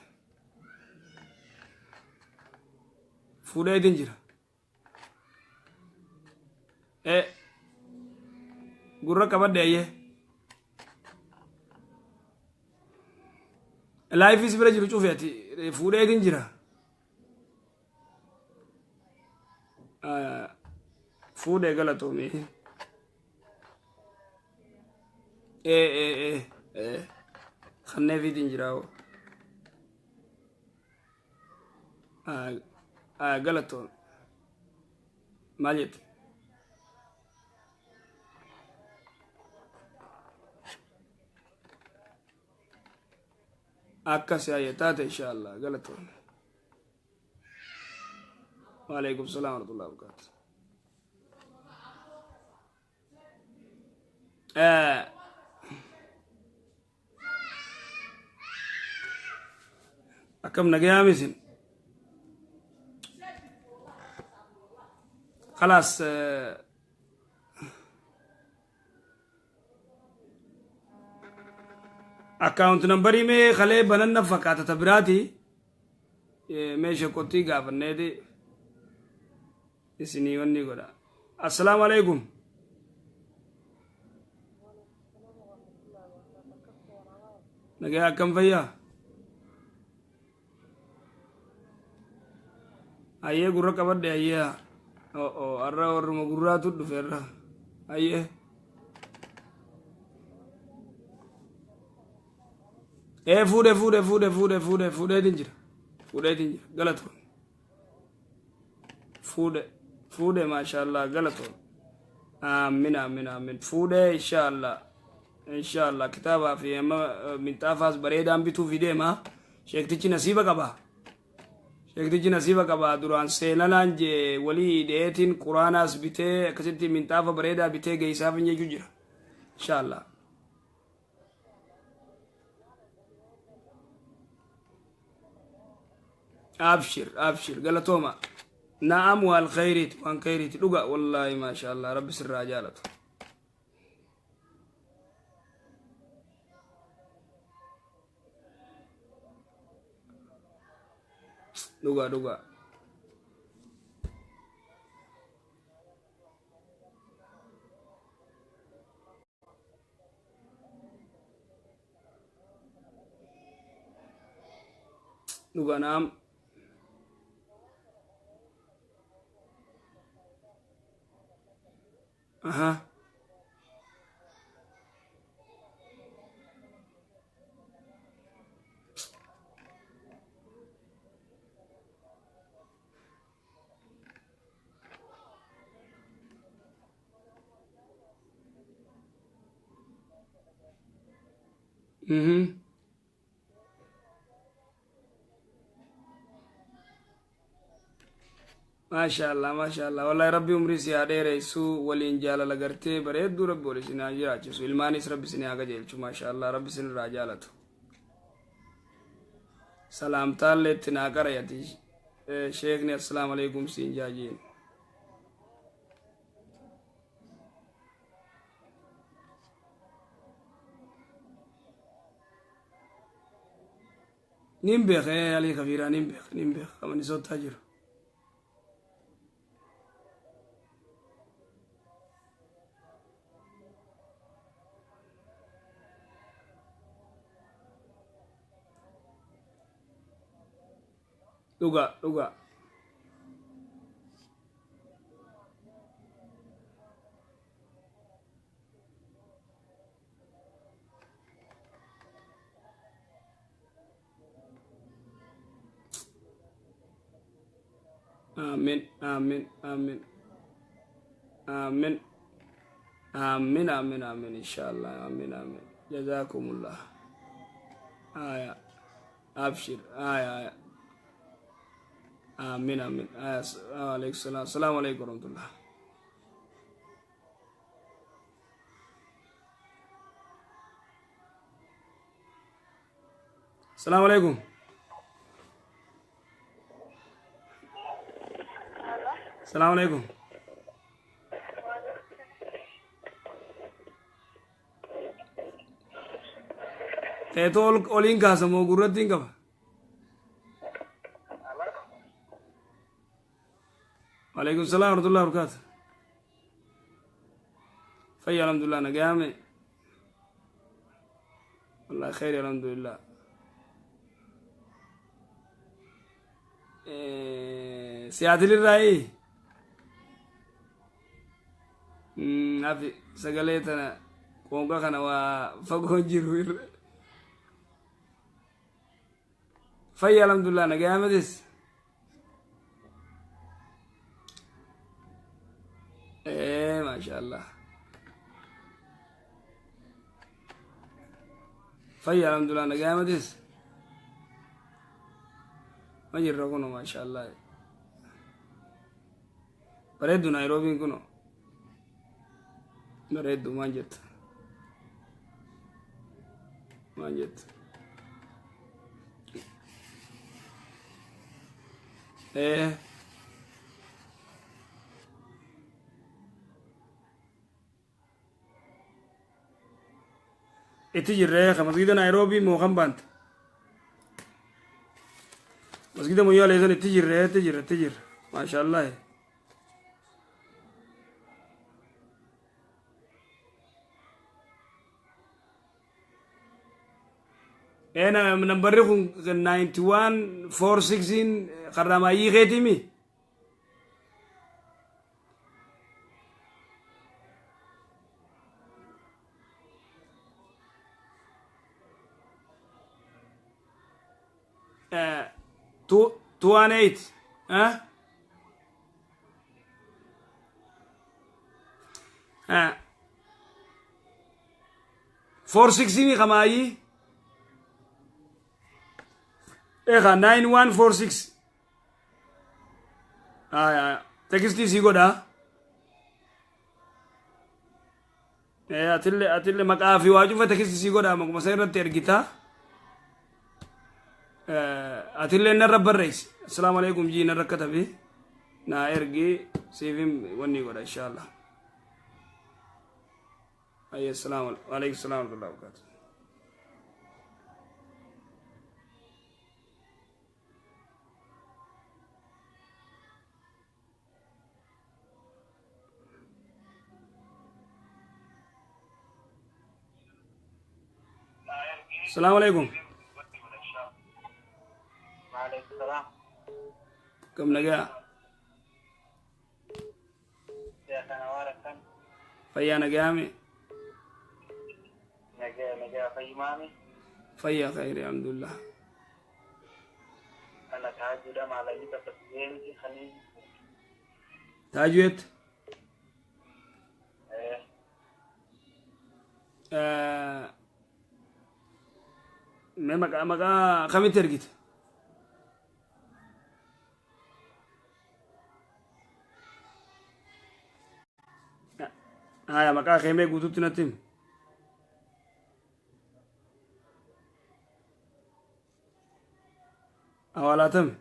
Fuudheetiin jira. Gurra qabadhe ayyee. Laayifii si bira jiru cufi ati fuudheetiin jira. Fuudhee galatoomii. Ee ee ee ee kanneefiitiin jira hoo. Galatoom. Maal jette? Akkas yaayya taate insha Allah galatoom. Waalaikum salaam warahmatullahi wabarakatuh. Akkam nagayaa misin? Khalaas account numberii mee kalee bananna fakkaata ta biraati mee shekkottii gaafanneeti isinii wanni godha. Assalaamu alaikum. Nagayaa akkam fayyaa? Ayyee gurra qabadhe ayyee. Oo har'a warruma gurraatu dhufe irra. Ayyee. Ee fuudhe fuudhe fuudhe fuudhe fuudhe fuudheetiin jira. Fuudheetiin jira galatoon. Fuudhe fuudhe maashaallah galatoon. Aamin aamin aamin fuudhe inshaallah inshaallah kitaabaa fi amma minxaafaas bareedaan bituufi deema. Sheektichi nasiiba qaba. Sheektichi nasiiba qaba duraan seenanaan jee walii hidheetiin quraanaas bitee akkasitti minxaafa bareedaa bitee geessaaf hin jechuu jira. Inshaallah. Abshir abshir galatooma. Na'am waan khayriiti waan khayriiti dhuga wallaahi maashaallah rabbi sirraa jaalatu. Dhuga dhuga. Dhuga na'am. Aha. Mhm. Maasha Allah, maasha Allah. Wallahi Rabbi umrii si haa dheeressu waliin jaalala gartee bareedduu Rabbi wal isin haa jiraachisu. Ilmaanis Rabbi isin haa qajeelchu. Maasha Allah, Rabbi isin irraa jaalatu. Salaamtaallee itti naa qarayati. Sheekni assalaamu alaikum siin jaajiin. Nin beeka Alii Kabiiraa nin beeka nin beeka kan Minnesota jiru. Dhuga dhuga. Amin amin amin amin amin amin amin inshallah amin amin jazakumullah. Aya abshir aya aya amin amin aya alaikum salam assalamu alaikum warahmatullah. Assalamu alaikum. Assalamu alaikum. Teetoo ol oliin kaasa moo gurratti hin qaba? Waalaikum salaam warahmatullahi wabarakatuh. Fayya alhamdulillah nagaame. Wallahi khairi alhamdulillah. Siyaatil irraayi? Afi sagalee tana qoonqa kana waa fagoon jiru irra. Fayya alhamdulillah nagaamatis. Maasha Allah. Fayya alhamdulillah nagaamatis. Ma jirra kuno maasha Allah. Bareeddu Naayiroobiin kuno. Bareeddu maan jetta? Maan jetta? Itti jirree ka masgida Naayiroobii moo kan baante? Masgida Moyyaalee san itti jirree itti jirra itti jirra. Maasha Allah. Nambarri kun 91 46 karraamaayyii keetiimi? Two two one eight. Eh? Eh. 46 kamaayii? Eega 9146. Aya, tekstii sii godha. Atille maqaa fi waa cufa tekstii sii godha maquma san irratti ergita. Atille narra barreessi. Assalaamu alaikum jii narra katabi. Naa ergi siifin wanni godha inshallah. Ayya assalaamu alaikum salaam wa rahmatullahi wa barakatuh. Assalamu alaikum. Waalaikum salaam. Kam nagaa? Kana waan akkan Fayyaa nagaame? Nagaa nagaa fayyumaami. Fayyaa khayri alhamdulillah. Ana taajuudha maalanii bakka deemti kanii. Taajuet? Mee maqaa kamitti ergite? Haya maqaa kee mee guutuutti natti himi. Awwaalaatame.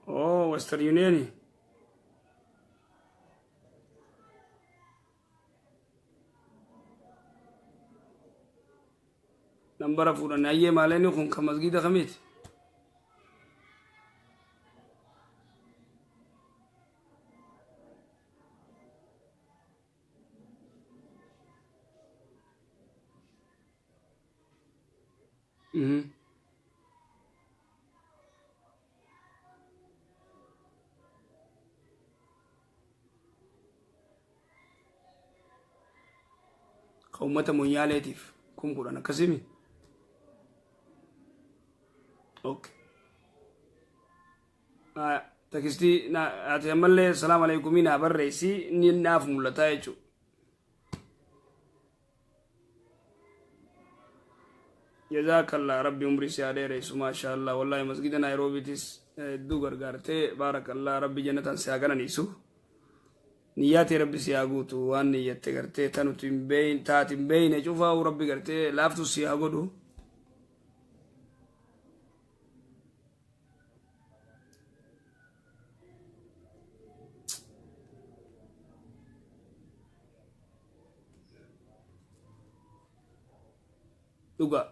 Oh, Western Union. Nambara fuudhan ayyee maaleenni kun kan masgiida kamiiti? Mhm. Ka uummata Moyyaaleetiif 10,000 akkasimi? Okay. Tekstii ati ammallee salaam alaikumii naa barreessi ni naaf mul'ata jechuudha. Jazaakallah rabbi umrii si haa dheeressu maashaallah wallahi masgida Naayiroobiitis hedduu gargaartee baarakallah rabbi jannataan si haa qananiisu. Niyyaa tee rabbi si haa guutu waan niyyatte gartee tanuti hin beeyin taati hin beeyne cufaa'u rabbi gartee laaftu si haa godhu. Dhugaa.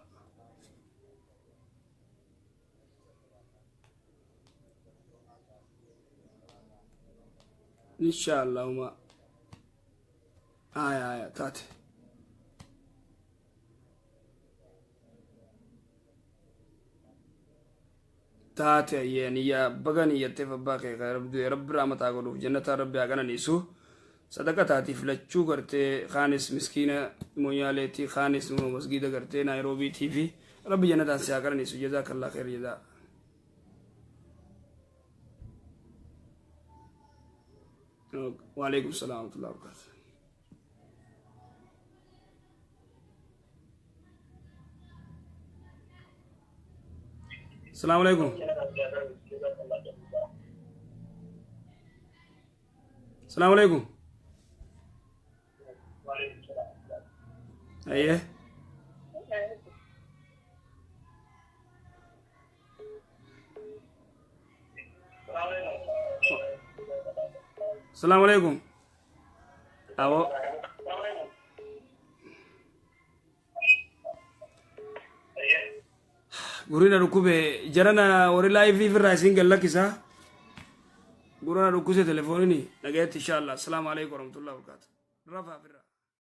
Insha Allah uma haya haya taate. Taate ayyee niyyaa baga niyyatteef abbaa kee rabbi rabbi rahmataa godhuuf jannataa rabbi haa qananiisu. Sadaqa taatiif lachuu gartee kaanis miskiina Moyaaleetii, kaanis immoo masgiida gartee Naayiroobiitii fi rabbi jannataan si haa qananiisu. Jazaakallaa kheer jazaa. Waalaikum salaam wa rahmatullahi wa barakatuh. Salaamu alaikum. Salaamu alaikum. Ayyee. Salaamu alaikum. Awoo. Gurri na dhukkube jarana, warri live irraa isin gad lakkisa. Gurra na dhukkuse telefoonini. Nagayetti, insha Allah. Assalaamu alaikum warahmatullahi wabarakatuh. Rafaa firra.